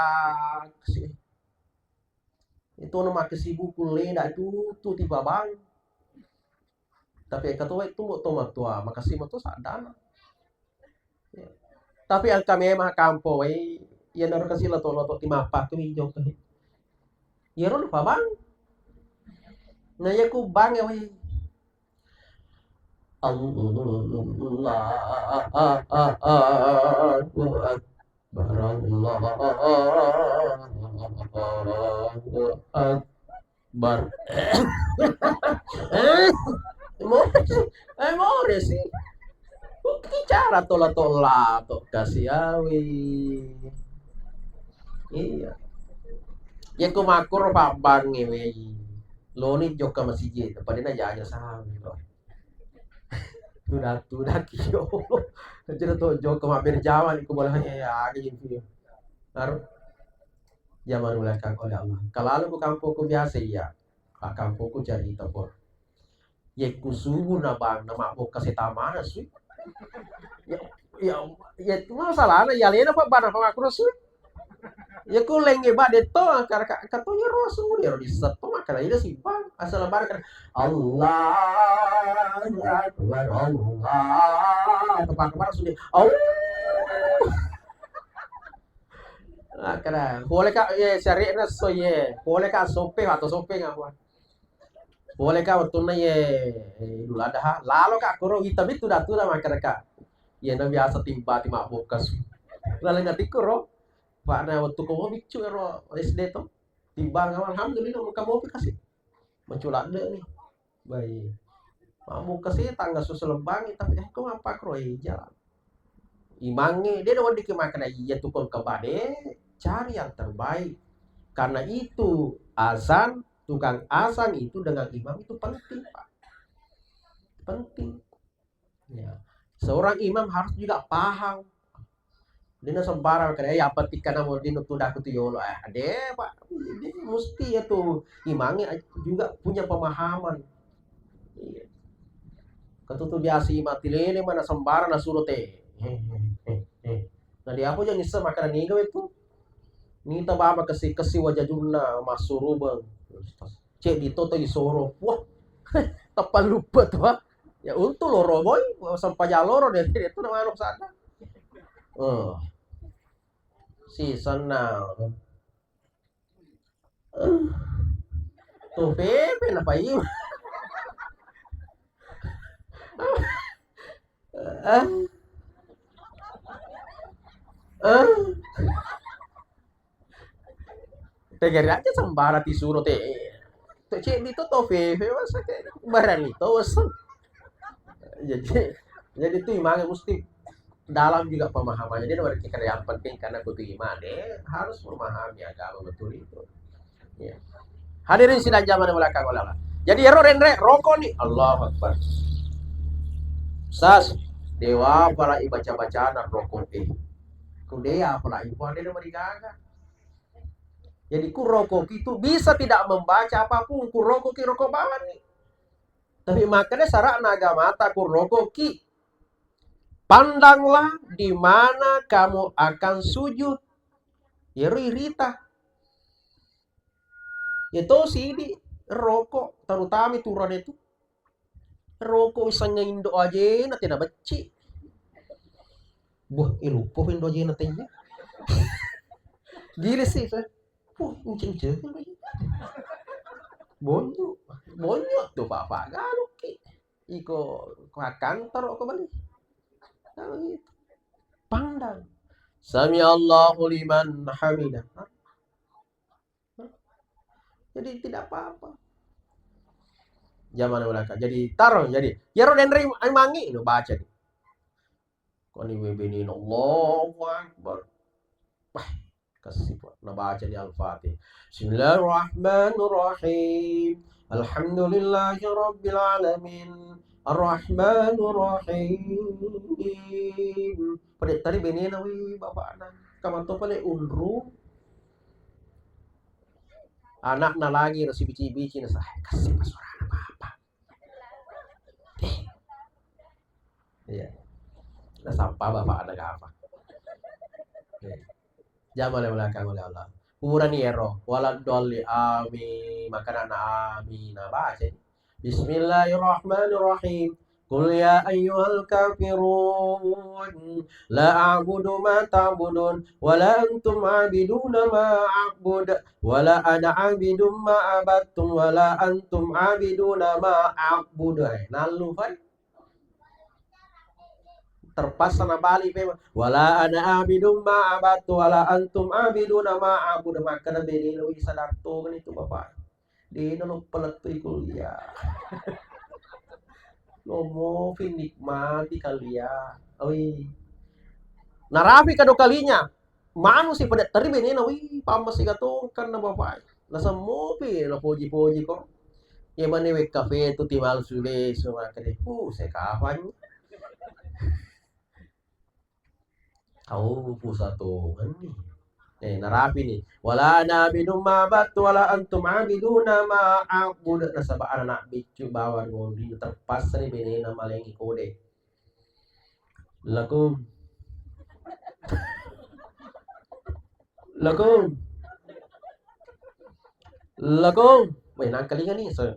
Itu na makessi buku leda itu tu tiba bang. Tapi engka to wettu mo to matua, makessi mo to saddana. Ya. Tapi engka memang kampo wai, iya naro kasi loto-loto ti mappa tu minjo tu. Iya ro lupa bang. Nah, iya ku bang ya wai. Allahu Akbar, Allahu Akbar. Eh, more sih. Eh, more sih. Bukan cara tola-tola to kasi awi. Iya. Ya ku makkur pabbangi wei. Loni jokka masigi, padina jaja sami to. Tuda-tuda kio. Jadi to jokka mabbere jaman ku bolanya ya, gitu. Harus zaman ulakang oleh Allah. Kalau ku kampungku biasa iya. Pak kampungku cerita pun. Yekku subuh na bang na mabbokka setamana sui. Ya, ya, ya, itu masalahnya ya lena pak bana pak makro sui. Yekku lenge ba detto kara ka to ya rosu ya ro disetto makana ida simpang asal baraka Allah Akbar Allah. Tepak kepala sudah. Allah. Makana boleh kak ye syariatnya so ye boleh kak sope atau sope ngapa? Pole ka wettunna iye, eh, Idul Adha, lalo ka koro wita bittu datu da makkeda ka. Iye na biasa timbati mabbokka su. Laleng atikku ro. Pa'na wettu ko mo biccu ero S D to. Timbang, alhamdulillah, mengka mopi kasi. Menculadde ni. Baik. Mabbokka si tangga susu lembangi, tapi eh, ko apa kro, eh, jalan. Imangnge, de' weddikki makkeda iya tukang kebade, cari yang terbaik. Karena itu azan, tukang azan itu dengan imam itu penting, Pak. Penting. Ya. Seorang imam harus juga paham. Dina sembarang kada, eh, apa tikkana mau dino tudaku tu yolo. Eh, de', Pak. Jadi mesti ya tu imangnya juga punya pemahaman. Iya. Katutu biasa mati lele mana sembarang na suro te. He, he, he, he. Nah, dia apa jangan nyesel makanan niga itu. Nita baba kesi-kesi wajajunna masurubeng. Cek di toto isoro. Wah, tappa lupa tuh, ha. Ya untung loro boy, sempa jaloro deh. Itu nama anu sana. Oh. Si sana. Eh, to pepe na pai. Eh. Eh. Tegari aja sembara ti suro te. To ceddi to to pepe masa ke barani to wes. Jadi, jadi tu imangnya mesti dalam juga pemahamannya. Dia berpikir yang penting karena kutu iman, eh, harus memahami agama betul itu. Ya. Hadirin sidang jamaah di belakang ulama. Jadi ero renre rokok nih. Allahu Akbar. Sas, dewa pala ibaca-bacana rokok eh. Kudea pala ibu ada yang merigaga. Jadi ku rokok itu bisa tidak membaca apapun, ku rokok ki rokok bawang nih. Tapi makanya syarat naga mata ku rokok ki. Pandanglah di mana kamu akan sujud. Yero irita. Ya to sidi rokok, terutama turun itu. Rokok isengngeng indo ajena tena becci. Buah, eh, lupa indo ajena tena. Gila sih, saya. Wah, uceng-uceng. Bonyo, bonyo tuh bapak galuki. Iko ko kantor ko bali. Nah, gitu. Pandang. Sami Allahu liman hamidah. Jadi tidak apa-apa. Jamang belakang. Jadi taro, jadi iyaro denre imangngi, no baca ni. Koni we benena, Allahu Akbar. Wah, kasi, Pak. Nabaca ni Al-Fatihah. Bismillahirrahmanirrahim. Alhamdulillahirabbil alamin. Arrahmanirrahim. Pada tadi benena wi bapakna. Kamanto pale unru. Anakna lagi ro sibici-bici na sa, kasi pasurana bapak. Eh. Iya. Nasappa bapak ada apa? Eh. Jama le belakang oleh Allah. Purani ero, wala dolli, amin. Makana na amin, na baca. Bismillahirrahmanirrahim. Qul ya ayyuhal kafirun, la a'budu ma ta'budun, wa la antum 'abiduna ma a'bud, wa la ana 'abidun ma 'abadtum, wa la antum 'abiduna ma a'bud. Eh, nallu fai. Terpaksa nabali memang. Wala ana abidum ma abadtu wala antum abiduna ma abud. Makkeda bene lo wisa datto kan itu bapak. Dena lo palettui kuliah. Lo mofi nikmati kalian. Oi. Narapi kado kalinya. Manu si pada teri benena, wih, pamma sigatongkan na bapak. Nasemmopi, napoji-poji ko. Iya mane wekka fetu timal sule so makkeda, "Uh, saya kapan?" Au, pusa tongenni. Eh, narapi ni. Wala ana abidum ma abadtu wala antum abiduna ma a'bud. Nasaba anak biccu bawang ngondi terpaksa ni benena malengi kode. Lakum. Lakum. Lakum. Weh, nangkalinga ni. So.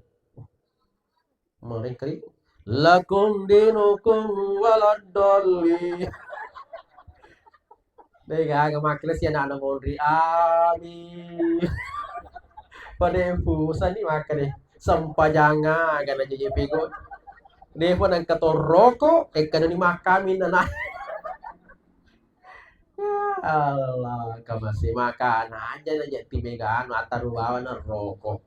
Mereka itu. Lakum dinukum waladdallin. Deh, gaga makkeda si anak-anak monri. Amin. Pada pusani makkeda. Sempajanga gana jeje pego. Deh, pun engka torroko, engka ni makkamin anak. Ya Allah, kamase makana aja na jetti mega anu attaru bawanna roko.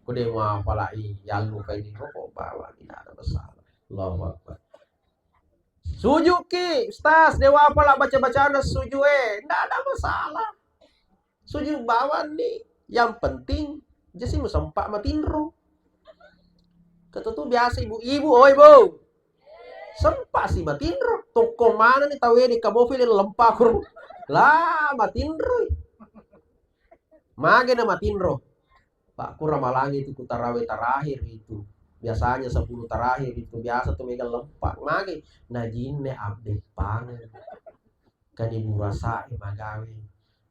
Ko de muapala i, yallupai ni roko bawang, tidak ada masalah. Allahu Akbar. Sujuki, Ustaz, de wapala baca-bacana sujue, ndak ada masalah. Suju bawang ni, yang penting jasi musempa matinro. Ketutu biasa ibu-ibu, oi bu. Sempa si matinro, tokko mana ni tawe di kamofi le lempa kuru. La matinro. Mage na matinro. Pak kura malangi itu ku tarawe terakhir itu. Biasanya sepuluh terakhir itu biasa tu mega lempa. Mage na jinne abbe pangan. Kani burasa'e magawe.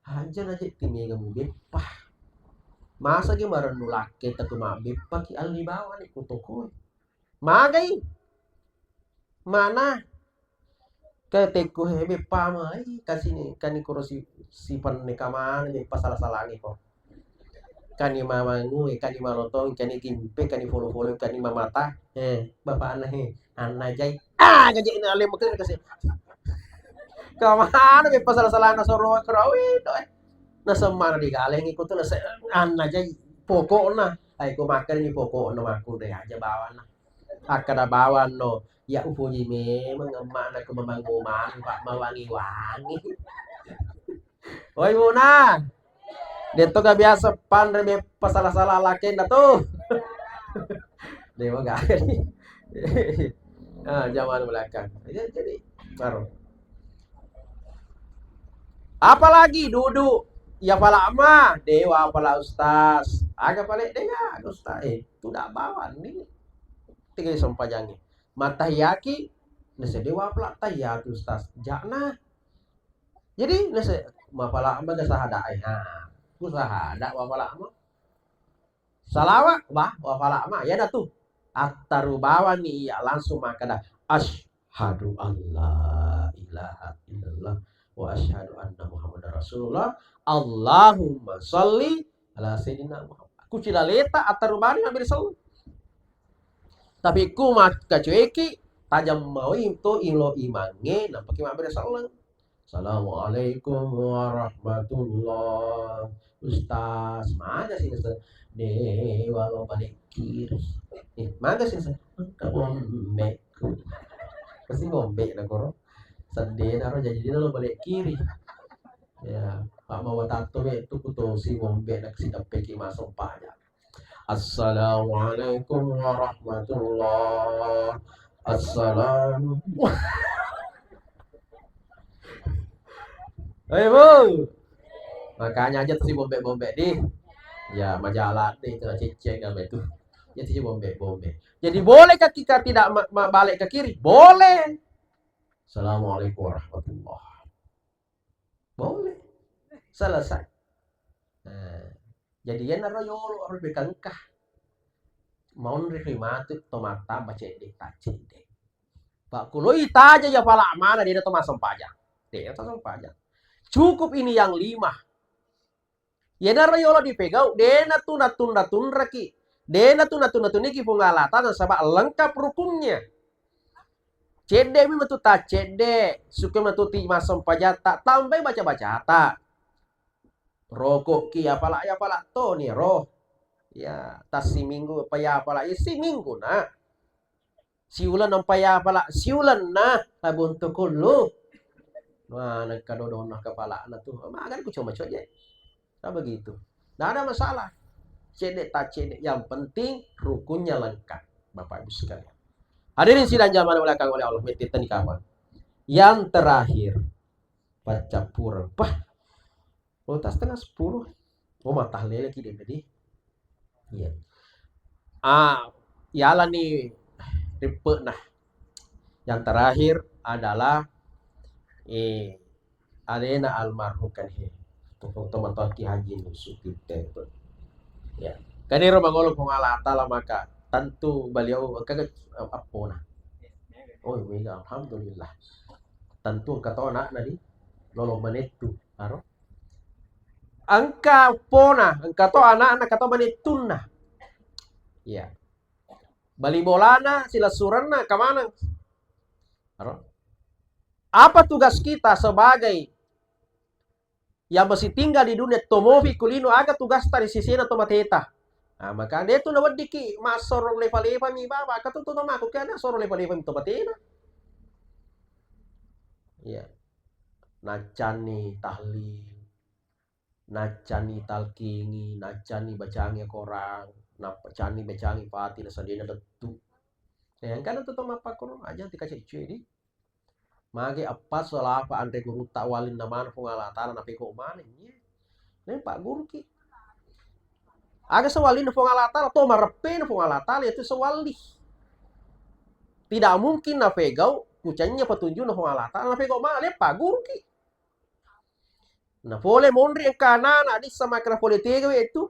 Aja na jetti mega mubeppa. Masa ge marennu lakke tetu mabbeppa ki alli bawani ku tokoe. Magai. Mana? Ke tekku he beppa mai kasini kani kuro si, si penne kamana beppa sala-salangi ko. Kani mamangu, kani malotong, kani gimpe, kani folo-folo, kani mamata. Eh, bapak aneh, eh. Anna jai. Ah, gaji ini alim mungkin kasih. Kamana be pasal-salana soro kerawi to, eh. Nasemana digalengi ko tu nase anna jai pokokna. Ai ko makan ni pokokna makku de aja bawana. Akkada bawanno, ya upoji memang emmakna ko mamangumang, Pak, mawangi-wangi. Woi, Muna. Detto ga biasa panre me pasala-sala lakena tu. Dewa gak. Ah, zaman belakang. Ya, jadi baru. Apalagi duduk ya pala ma, dewa pala ustaz. Aga pale dewa ustaz. Eh, tu dak bawa ni. Tiga sempajangi. Matahiyaki, nese dewa pala tahiyatu ustaz. Jakna. Jadi nase mapalama ga sahada ai. Ha, ku sahada mapalama. Salawa bah mapalama. Ya dah tu. Attaru bawani iya langsung makkada asyhadu alla ilaha illallah wa asyhadu anna Muhammadar Rasulullah. Allahumma salli ala sayyidina Muhammad. Ku cilaleta attaru bawani mabbere selleng. Tapi ku makkacueki tajang maui to ilo imangnge nampaki mabbere selleng. Assalamualaikum warahmatullah. Ustaz, mana sih Ustaz? Dewa lo balik kiri. Eh, maga sih, saya. Engka bombe. Pasti bombe na koro. Sedih na ro, jadi dia lo balik kiri. Ya, Pak Mawa Tato be, itu kutu si bombe na si dapeki masuk pajak. Assalamualaikum warahmatullah. Assalamu. Hei, Bu. Makanya aja tuh si bombe-bombe di. Ya, majalah deh, itu cicek apa itu. Ya, si bombe-bombe. Jadi, bolehkah kita tidak ma-, ma-, balik ke kiri? Boleh. Assalamualaikum warahmatullah. Boleh. Selesai. Nah, jadi iyanaro yolo ro bekangka. Maunri ri matu to mattamba cedde taccedde. Pakkuloi taja ya pala mana de to massempajang. De to massempajang. Cukup ini yang lima. Iyanaro yolo dipegau, dena tu natunda-tunraki. Dena tu natunda-tuniki Puang Allah Taala nasaba lengkap rukunnya. Cedde mi metu taccedde, suke metu ti massempajata, tambai baca-bacata. Rokokki apala, apala toni ro. Ya, tassiminggu apa ya apala, ya siminggu na. Siuleng nampa ya apala, siulenna labuntu kullu. Wah, nengka dodonna kepala na tu. Magari ku cuma coje. Nah, begitu. Nggak ada masalah. Cedde tak cedde, yang penting rukunnya lengkap, Bapak Ibu sekalian. Hadirin sidang jamaah belakang oleh Allah, meti tadi kapan? Yang terakhir, baca pura. Bah, udah setengah sepuluh. Oh, matah lele ki deh tadi. Iya. Ah, yalani ripe'na. Yang terakhir adalah, eh, alena almarhum kan he. Toko tomatoaki Haji Yusuf Kitte. Ya. Kan ero mangolo Puang Allah Taala maka tentu beliau engka ke-, appona. Oh, iya, alhamdulillah. Tentu engka to anakna di lolo manettu, aro. Engka pona, engka to anakna, engka to manettunna. Iya. Bali bolana, silessurenna, engka maneng. Aro. Apa tugas kita sebagai yang masih tinggal di dunia, tomofi kulino, aga tugasta ri sisena tomateta? Nah, maka de tu naweddiki massoro lepa-lepa mi baba, katu tu tomaku, kena soro lepa-lepa mi tomatena. Iya. Naccanni tahlil, naccanni talkingi, naccanni bacangi Korang, naccanni bacangi Fatihah, sadena lettu. Eh, engkana tu to mappakkoro, aja tika cecce di. Mage eppa selafa anre gurutta, wallinna maneng Puang Allah Taala napeko maneng. Iya. Neng pagguruki. Aga sewallinna Puang Allah Taala, to mareppena Puang Allah Taala, itu sewalli. Tidak mungkin napegau, kucanya petunjukna Puang Allah Taala, napegau maneng, pagguruki. Na pole monri engka anana, adissa makkeda pole tega we tu.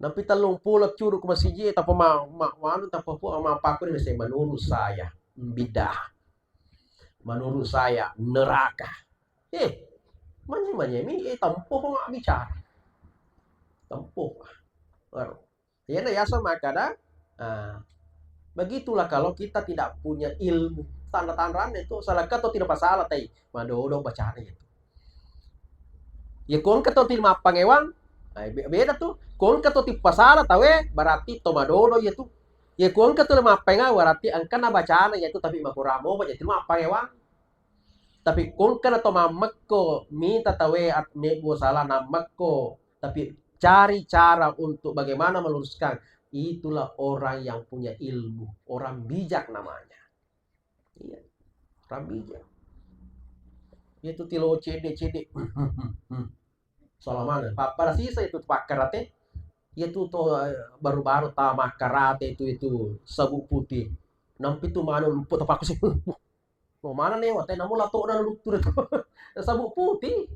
Nampi tellung pulo curu ku masiji, tappa ma-, ma-, manu, tappa pu-, mappakuni nase, menurut saya, bidah. Menurut saya, neraka. Eh, manye-manye mi, eh, tempo ko nggak bicara. Tempo. Baru. Iyana yaseng makkada, ah, begitulah kalau kita tidak punya ilmu. Tanda-tandanya itu, salakka to tidak pasala tai, madodo bacana itu. Ya, ko engka to tidak mappangewang, ah, be-, beda tu. Ko engka to tidak pasala tawe, berarti to madodo ya tu. Ya, ko engka to mappangewang, berarti engka na bacana ya tu, tapi makurang mopa jadi mappangewang. Tapi ko engka na to mammekko, mita tawe at-, mebbu sala nammekko, tapi cari cara untuk bagaimana meluruskan, itulah orang yang punya ilmu, orang bijak namanya. Iya, orang bijak. Itu tilo cedde-cedde. Salamana. Pa-, pada sisa itu pakkarate. Iya tu to, eh, baru-baru ta makkarate itu, itu sabuk putih. Nampi tu manu lupa tapaku sih. Lo mana nih, watena mula to na luttu tu. Sabuk putih.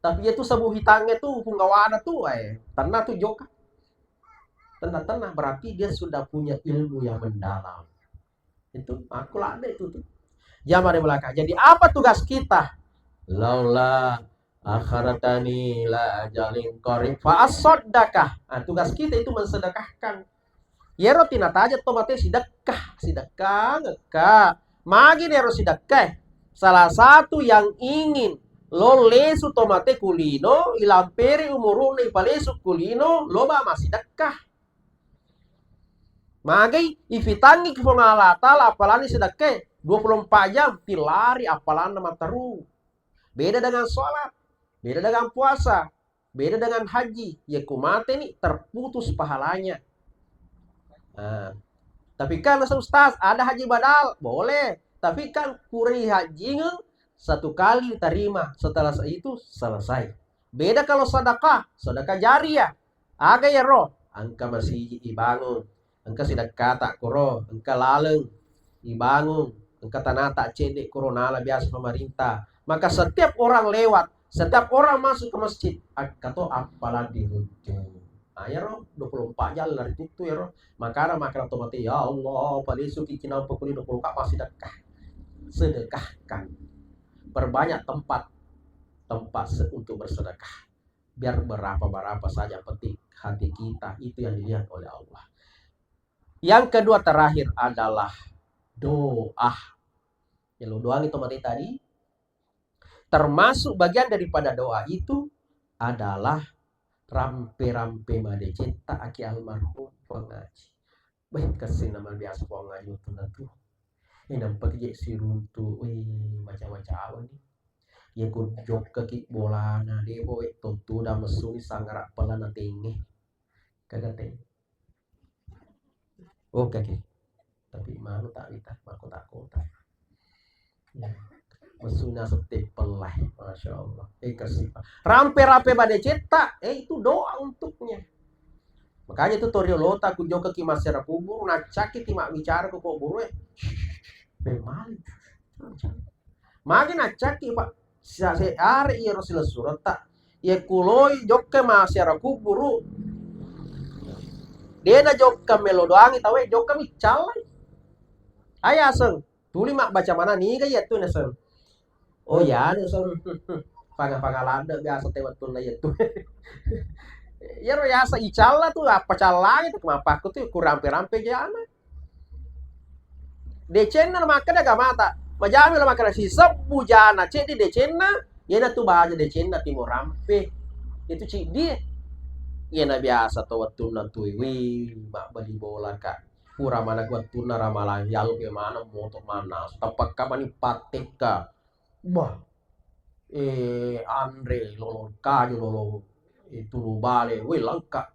Tapi itu sabuk hitamnya tu punggawana tu, eh, tenna tu joka. Tenna-tenna, berarti dia sudah punya ilmu yang mendalam. Itu aku ladde itu tu. Jamaah di belakang. Jadi apa tugas kita? Laula akhartani la ajalin qarib fa asaddaqah. Nah, tugas kita itu mensedekahkan. Yero tinataja to mate sidekka, sidekka ngekka. Magi nero sidekka, eh? Salah satu yang ingin lo lesu to mate kulino, ilamperi umuruna ipalesu kulino, lo ba massidekka. Magai ifitangngi ki Puang Allah Ta'ala, apalani sedekah dua puluh empat jam, tilari apalanna matteru. Beda dengan sholat, beda dengan puasa, beda dengan haji. Ya ku mate ni terputus pahalanya. Nah, tapi kan, ustaz, ada haji badal, boleh. Tapi kan pura haji satu kali diterima, setelah itu selesai. Beda kalau sedekah, sedekah jariah. Aga iyaro? Engka masigi ibangung, engka sidekkata koro, engka laleng ibangung, engka tanata cedde koro nala biasa pemerintah. Maka setiap orang lewat, setiap orang masuk ke masjid, engka to appalang diruntu. Nah, iyaro dua puluh empat jam lari tuttu iyaro. Makana, makana to mate, "Ya Allah, palesuki cinampa kuli dua puluh empat masih sedekah." Sedekahkan. Perbanyak tempat, tempat se-, untuk bersedekah. Biar berapa-berapa saja, penting hati kita itu yang dilihat oleh Allah. Yang kedua terakhir adalah doa. Yang lo doangi to mate tadi, termasuk bagian daripada doa itu adalah rampe-rampe madecetta aki almarhum Puang Haji. Weh, kessinna mal biasa Puang Haji wettunna tu. Eh, nampa je siruntu, weh, macam-macam ni. Iya ku jokkaki bolana, de po, weh, tontu da messuni sanggara pella na tenge. Kagate. Oke, oke. Tapi manu tak wita, mako tak kota. Ya. Messuna sette pella, Masya Allah. Eh, kasih, Pak. Rampe-rampe madecetta, eh, itu doa untuknya. Makanya itu toriolota ku jokkaki massiara kuburu, naccaki ti mabbicara ko kuburu, eh. Memang. Magi naccaki, Pak. Sa-, se-, are iyaro silessuretta. Iya kuloi jokka massiara kuburu. Dena jokka melo doangi tawe, jokka miccallai. Ayaseng, tuli mabbaca mana niga iya tu naseng. Oh ya, naseng. Panga-panga ladde biasa te wettunna iya tu. Iyaro yasa icalla tu, apa callangi tu, mapakku tu kurampe-rampe jana. Decenna makkeda agamata, majami lo makkeda sisebbu jana ceddi decenna, iyanatu baja decenna timo rampe. Itu ciddi. Iyana biasa to wettunna tui, wih, mabbali bola ka. Pura maneng wettunna ramalang, yalu ke maneng moto mannasu. Tapakka mani pattekka. Bah, eh, anre lolo kaju, lolo, eh, tulu bale, weh, lengkap.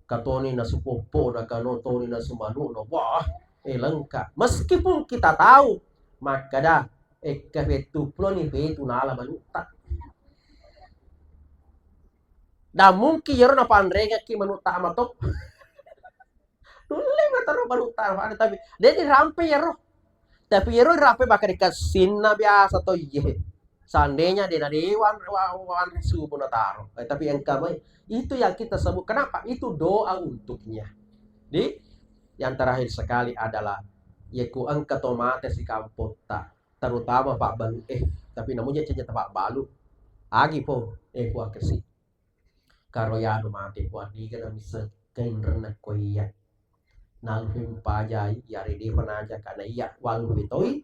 Katoni nasu poppo, na kano toni nasu manu, na, wah, eh, lengkap. Meskipun kita tahu, makkeda, eh, kafettu puloni fetu nala manutta. Dan mungkin yero napanrengekki manutta amato. Nulle mataro balu taro, ada tapi. Jadi rampe iyaro. Tapi iyaro rampe bakka ri kessinna biasa to iye. Seandainya de na dewan wa-, wanre subuh nataro. Eh, tapi engka mai. Itu yang kita sebut. Kenapa? Itu doa untuknya. Di yang terakhir sekali adalah, ya ku engka to mate si kampotta, terutama Pak Balu, eh, tapi namu je cerita Pak Balu. Agi po, eh, Puang Kesi. Karo yanu mate Puang, niga na misseng kainrenna ko iya. Nalufe mupajai, yare depa naja kana iya, walufe toi,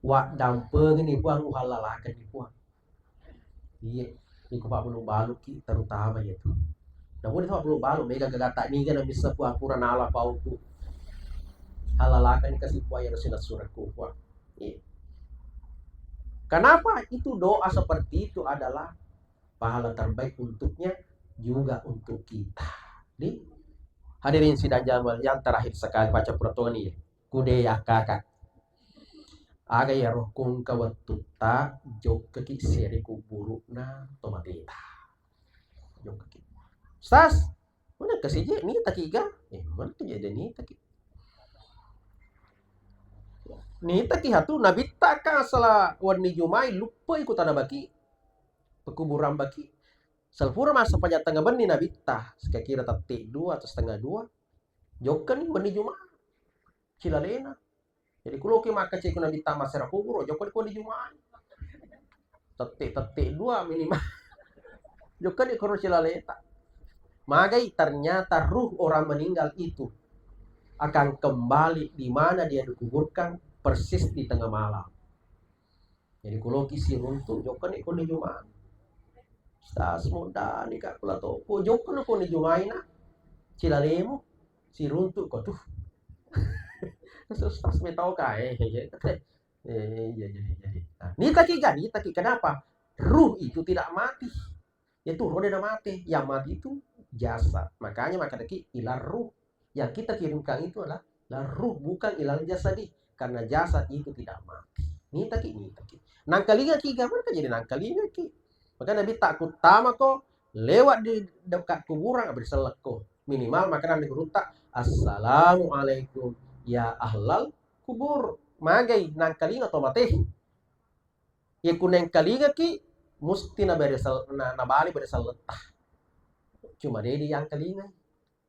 waddampengenni Puang, uhallalakenni Puang. Iya, iko pabbalu-baluki terutama iya tu. Namun itu pabbalu-balu, mega gagata niga na misseng Puang, pura nala pauku. Hallalakenni kasi Puang, yaro sinassurekku Puang. Iya. Kenapa itu doa seperti itu adalah pahala terbaik untuknya juga untuk kita. Di hadirin sidang jamaah yang terakhir sekali, baca protoni, kude ya kakak. Aga ya roh kungka wettutta jokkaki seri kuburu'na tomateta. Jokkaki. Ustaz, mana kasih je, ni taki ga? Eh, mana tu jadi ni taki? Ni taki hatu nabitta ka asala wenni Jumai lupa iku tanah baki. Pekuburan baki. Salpura masa pajak tengah benni nabitta, sekira tette dua atau setengah dua. Jokkani wenni Juma. Cilalena. Jadi kuloki makkace ku nabitta masera kuburu, jokkani ku wenni Juma. Tette-tette dua minimal. Jokkani koro cilaleta. Magai ternyata ruh orang meninggal itu akan kembali di mana dia dikuburkan persis di tengah malam. Jadi kuloki siruntu jokkani koni Juma. Stas modani ka kula to. Ko jokkani koni Jumai na. Cilalemu siruntu ko tuh. Terus, terus metoka, eh, eh, eh, eh, iya, jadi, jadi. Nah, nitaki ga, nitaki. Kenapa? Ruh itu tidak mati. Itu roh dia mati. Yang mati itu jasad. Makanya, makanya ki ilar ruh. Yang kita kirimkan itu adalah, adalah ruh, bukan ilal jasadi. Karena jasad itu tidak mati. Nitaki, nitaki. Nangkalinga ki, gimana jadi nangkalinga ki? Maka Nabi tak kutama ko lewat di dekat kuburan, abri sellekko. Minimal maka nanti gurutta, "Assalamualaikum ya ahlal kubur." Magai nangkalinga to mate. Iya ku nengkalinga ki, musti nabere sel-, na-, nabali bere selletta. Cuma de di yang kalinga.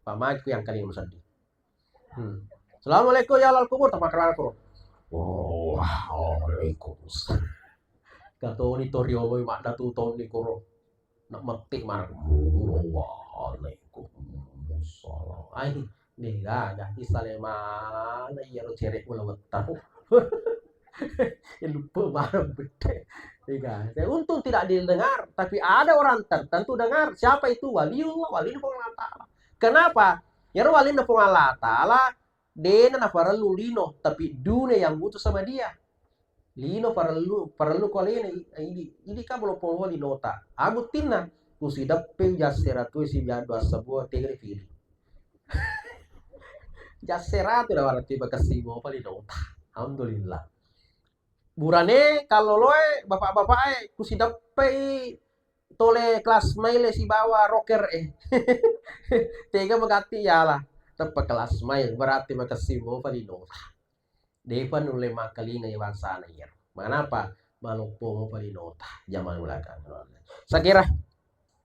Pamagi ku yang kalinga musaddi. Hmm. "Assalamualaikum ya ahlal kubur," tamakarana kuro. "Waalaikumsalam." Katoni to riolo maddatu tonni kuro. Nak metti marah. "Waalaikumsalam." Ai, de gaga, isalema na iyaro cere' mula wettau. Ya, lupa barang bete. Iya kan? Ya, untung tidak didengar, tapi ada orang tertentu dengar. Siapa itu? Waliullah, wali Puang Allah Ta'ala. Kenapa? Yaro walinna Puang Allah Ta'ala, dena naparellu lino, tapi dunia yang butuh sama dia. Lino parellu, parellu ko alena, i-, idi, idi ka bolo pong linota. Abuttinna, kusideppe jassera tu si biaddo assebua tegre pili. Jassera tu da warati bakassi mopa linota. Alhamdulillah. Burane, kalloloe, bapak-bapak e, kusideppe i tole kelas maile sibawa rocker e. Tega magatti yala. Teppa kelas mail, berarti makessing mopa linota. Depa nulle makkalingai bangsana iyaro. Manapa? Maloppo mopa linota. Zaman belakang. Saya kira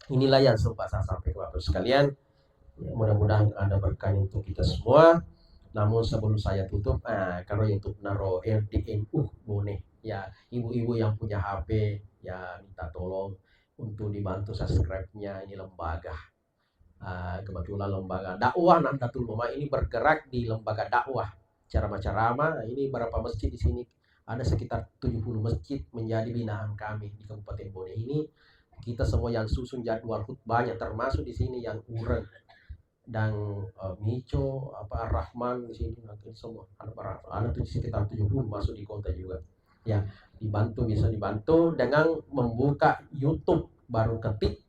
inilah yang sempat saya sampaikan, Bapak Ibu sekalian. Ya, mudah-mudahan ada berkahnya untuk kita semua. Namun sebelum saya tutup, ah, kalau YouTube naro L D N U Bone, ya, ibu-ibu yang punya H P, ya, minta tolong untuk dibantu subscribe-nya ini lembaga. Ah, kebetulan lembaga dakwah Nahdlatul Ulama ini bergerak di lembaga dakwah, ceramah-ceramah. Ini berapa masjid di sini? Ada sekitar tujuh puluh masjid menjadi binaan kami di Kabupaten Bone ini. Kita semua yang susun jadwal khutbahnya, termasuk di sini yang Ureng dan, eh, Mico, apa, Ar-Rahman di sini, nanti semua ada berapa? Ada tuh sekitar tujuh puluh masuk di kota juga. Ya, dibantu, bisa dibantu dengan membuka YouTube, baru ketik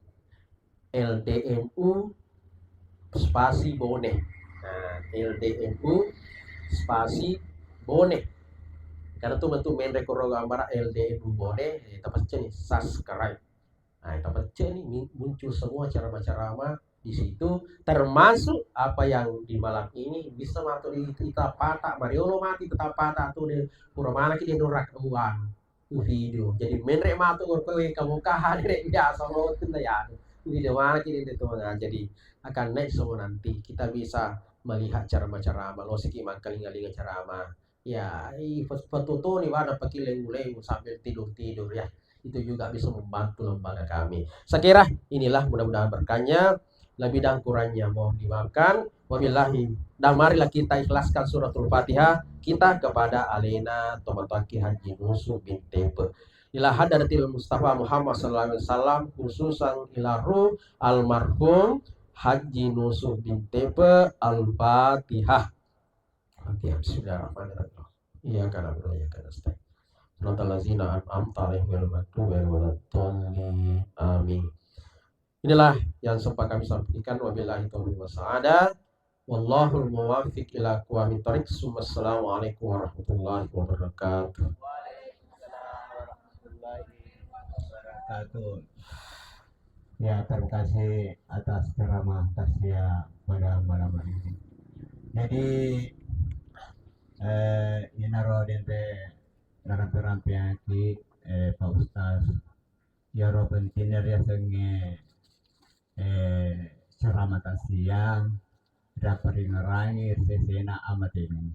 L D N U spasi Bone. Nah, L D N U spasi Bone. Karena tuh bentuk main rekor gambara L D N U Bone, eh, tapecce nih, subscribe. Nah, tapecce nih, mi-, muncul semua ceramah-ceramah di situ, termasuk apa yang di malam ini bisa matu di kita pata, mariolo mati tetap pata tuh deh, pura mana kita nuraka uang. Video. Jadi menre matu ko koe kamu kaha dire biasa lo tunda ya. Video mana kini itu teman. Jadi akan next semua nanti kita bisa melihat ceramah-ceramah, lo siki mangkalinga-linga ceramah. Ya, i fototoni wana pakileng-uleng sambil tidur-tidur ya. Itu juga bisa membantu lembaga kami. Saya kira inilah mudah-mudahan berkahnya. Lebih dan kurangnya mohon dimaafkan. Wabillahi. Dan marilah kita ikhlaskan suratul Fatihah kita kepada alena tomatoaki Haji Nusu bin Tepe. Ila hadratil Mustafa Muhammad sallallahu alaihi wasallam, khususan ila ruh almarhum Haji Nusu bin Tepe. Al-Fatihah. Fatihah. Bismillahirrahmanirrahim. Iyyaka na'budu wa iyyaka nasta'in. Shiratal ladzina an'amta 'alaihim ghairil maghdubi 'alaihim waladdallin. Amin. Inilah yang sempat kami sampaikan. Wabillahi taufiq was sa'adah. Wallahul muwaffiq ila aqwamit thariq. Summa assalamualaikum warahmatullahi wabarakatuh. Waalaikumsalam warahmatullahi wabarakatuh. Ya, terima kasih atas ceramah tausiah pada malam hari ini. Jadi, eh, inaro denre narampe-rampeangki, eh, Pak Ustaz. Iyaro pentingna riasengnge, eh, ceramah tausiah, riaparingerangi ri sesena amatengeng.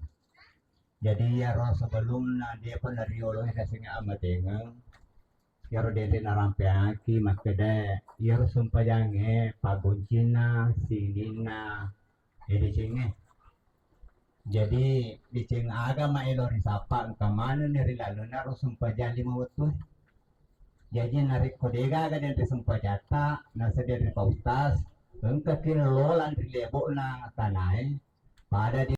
Jadi, iyaro sebelumna depa nariolo riasengnge amatengeng, iyaro denre narampeangki makkeda, iyaro sempajangnge paggoncinna, sininna, eh, decengnge. Jadi, deceng aga maelo risappa, engka manenni ri lalenna ro sempajang lima wettu. Jaji, narekko degaga denre sempajatta, nasedia ri Pak Ustaz, engkaki lolang ri lebo'na tanae, pada di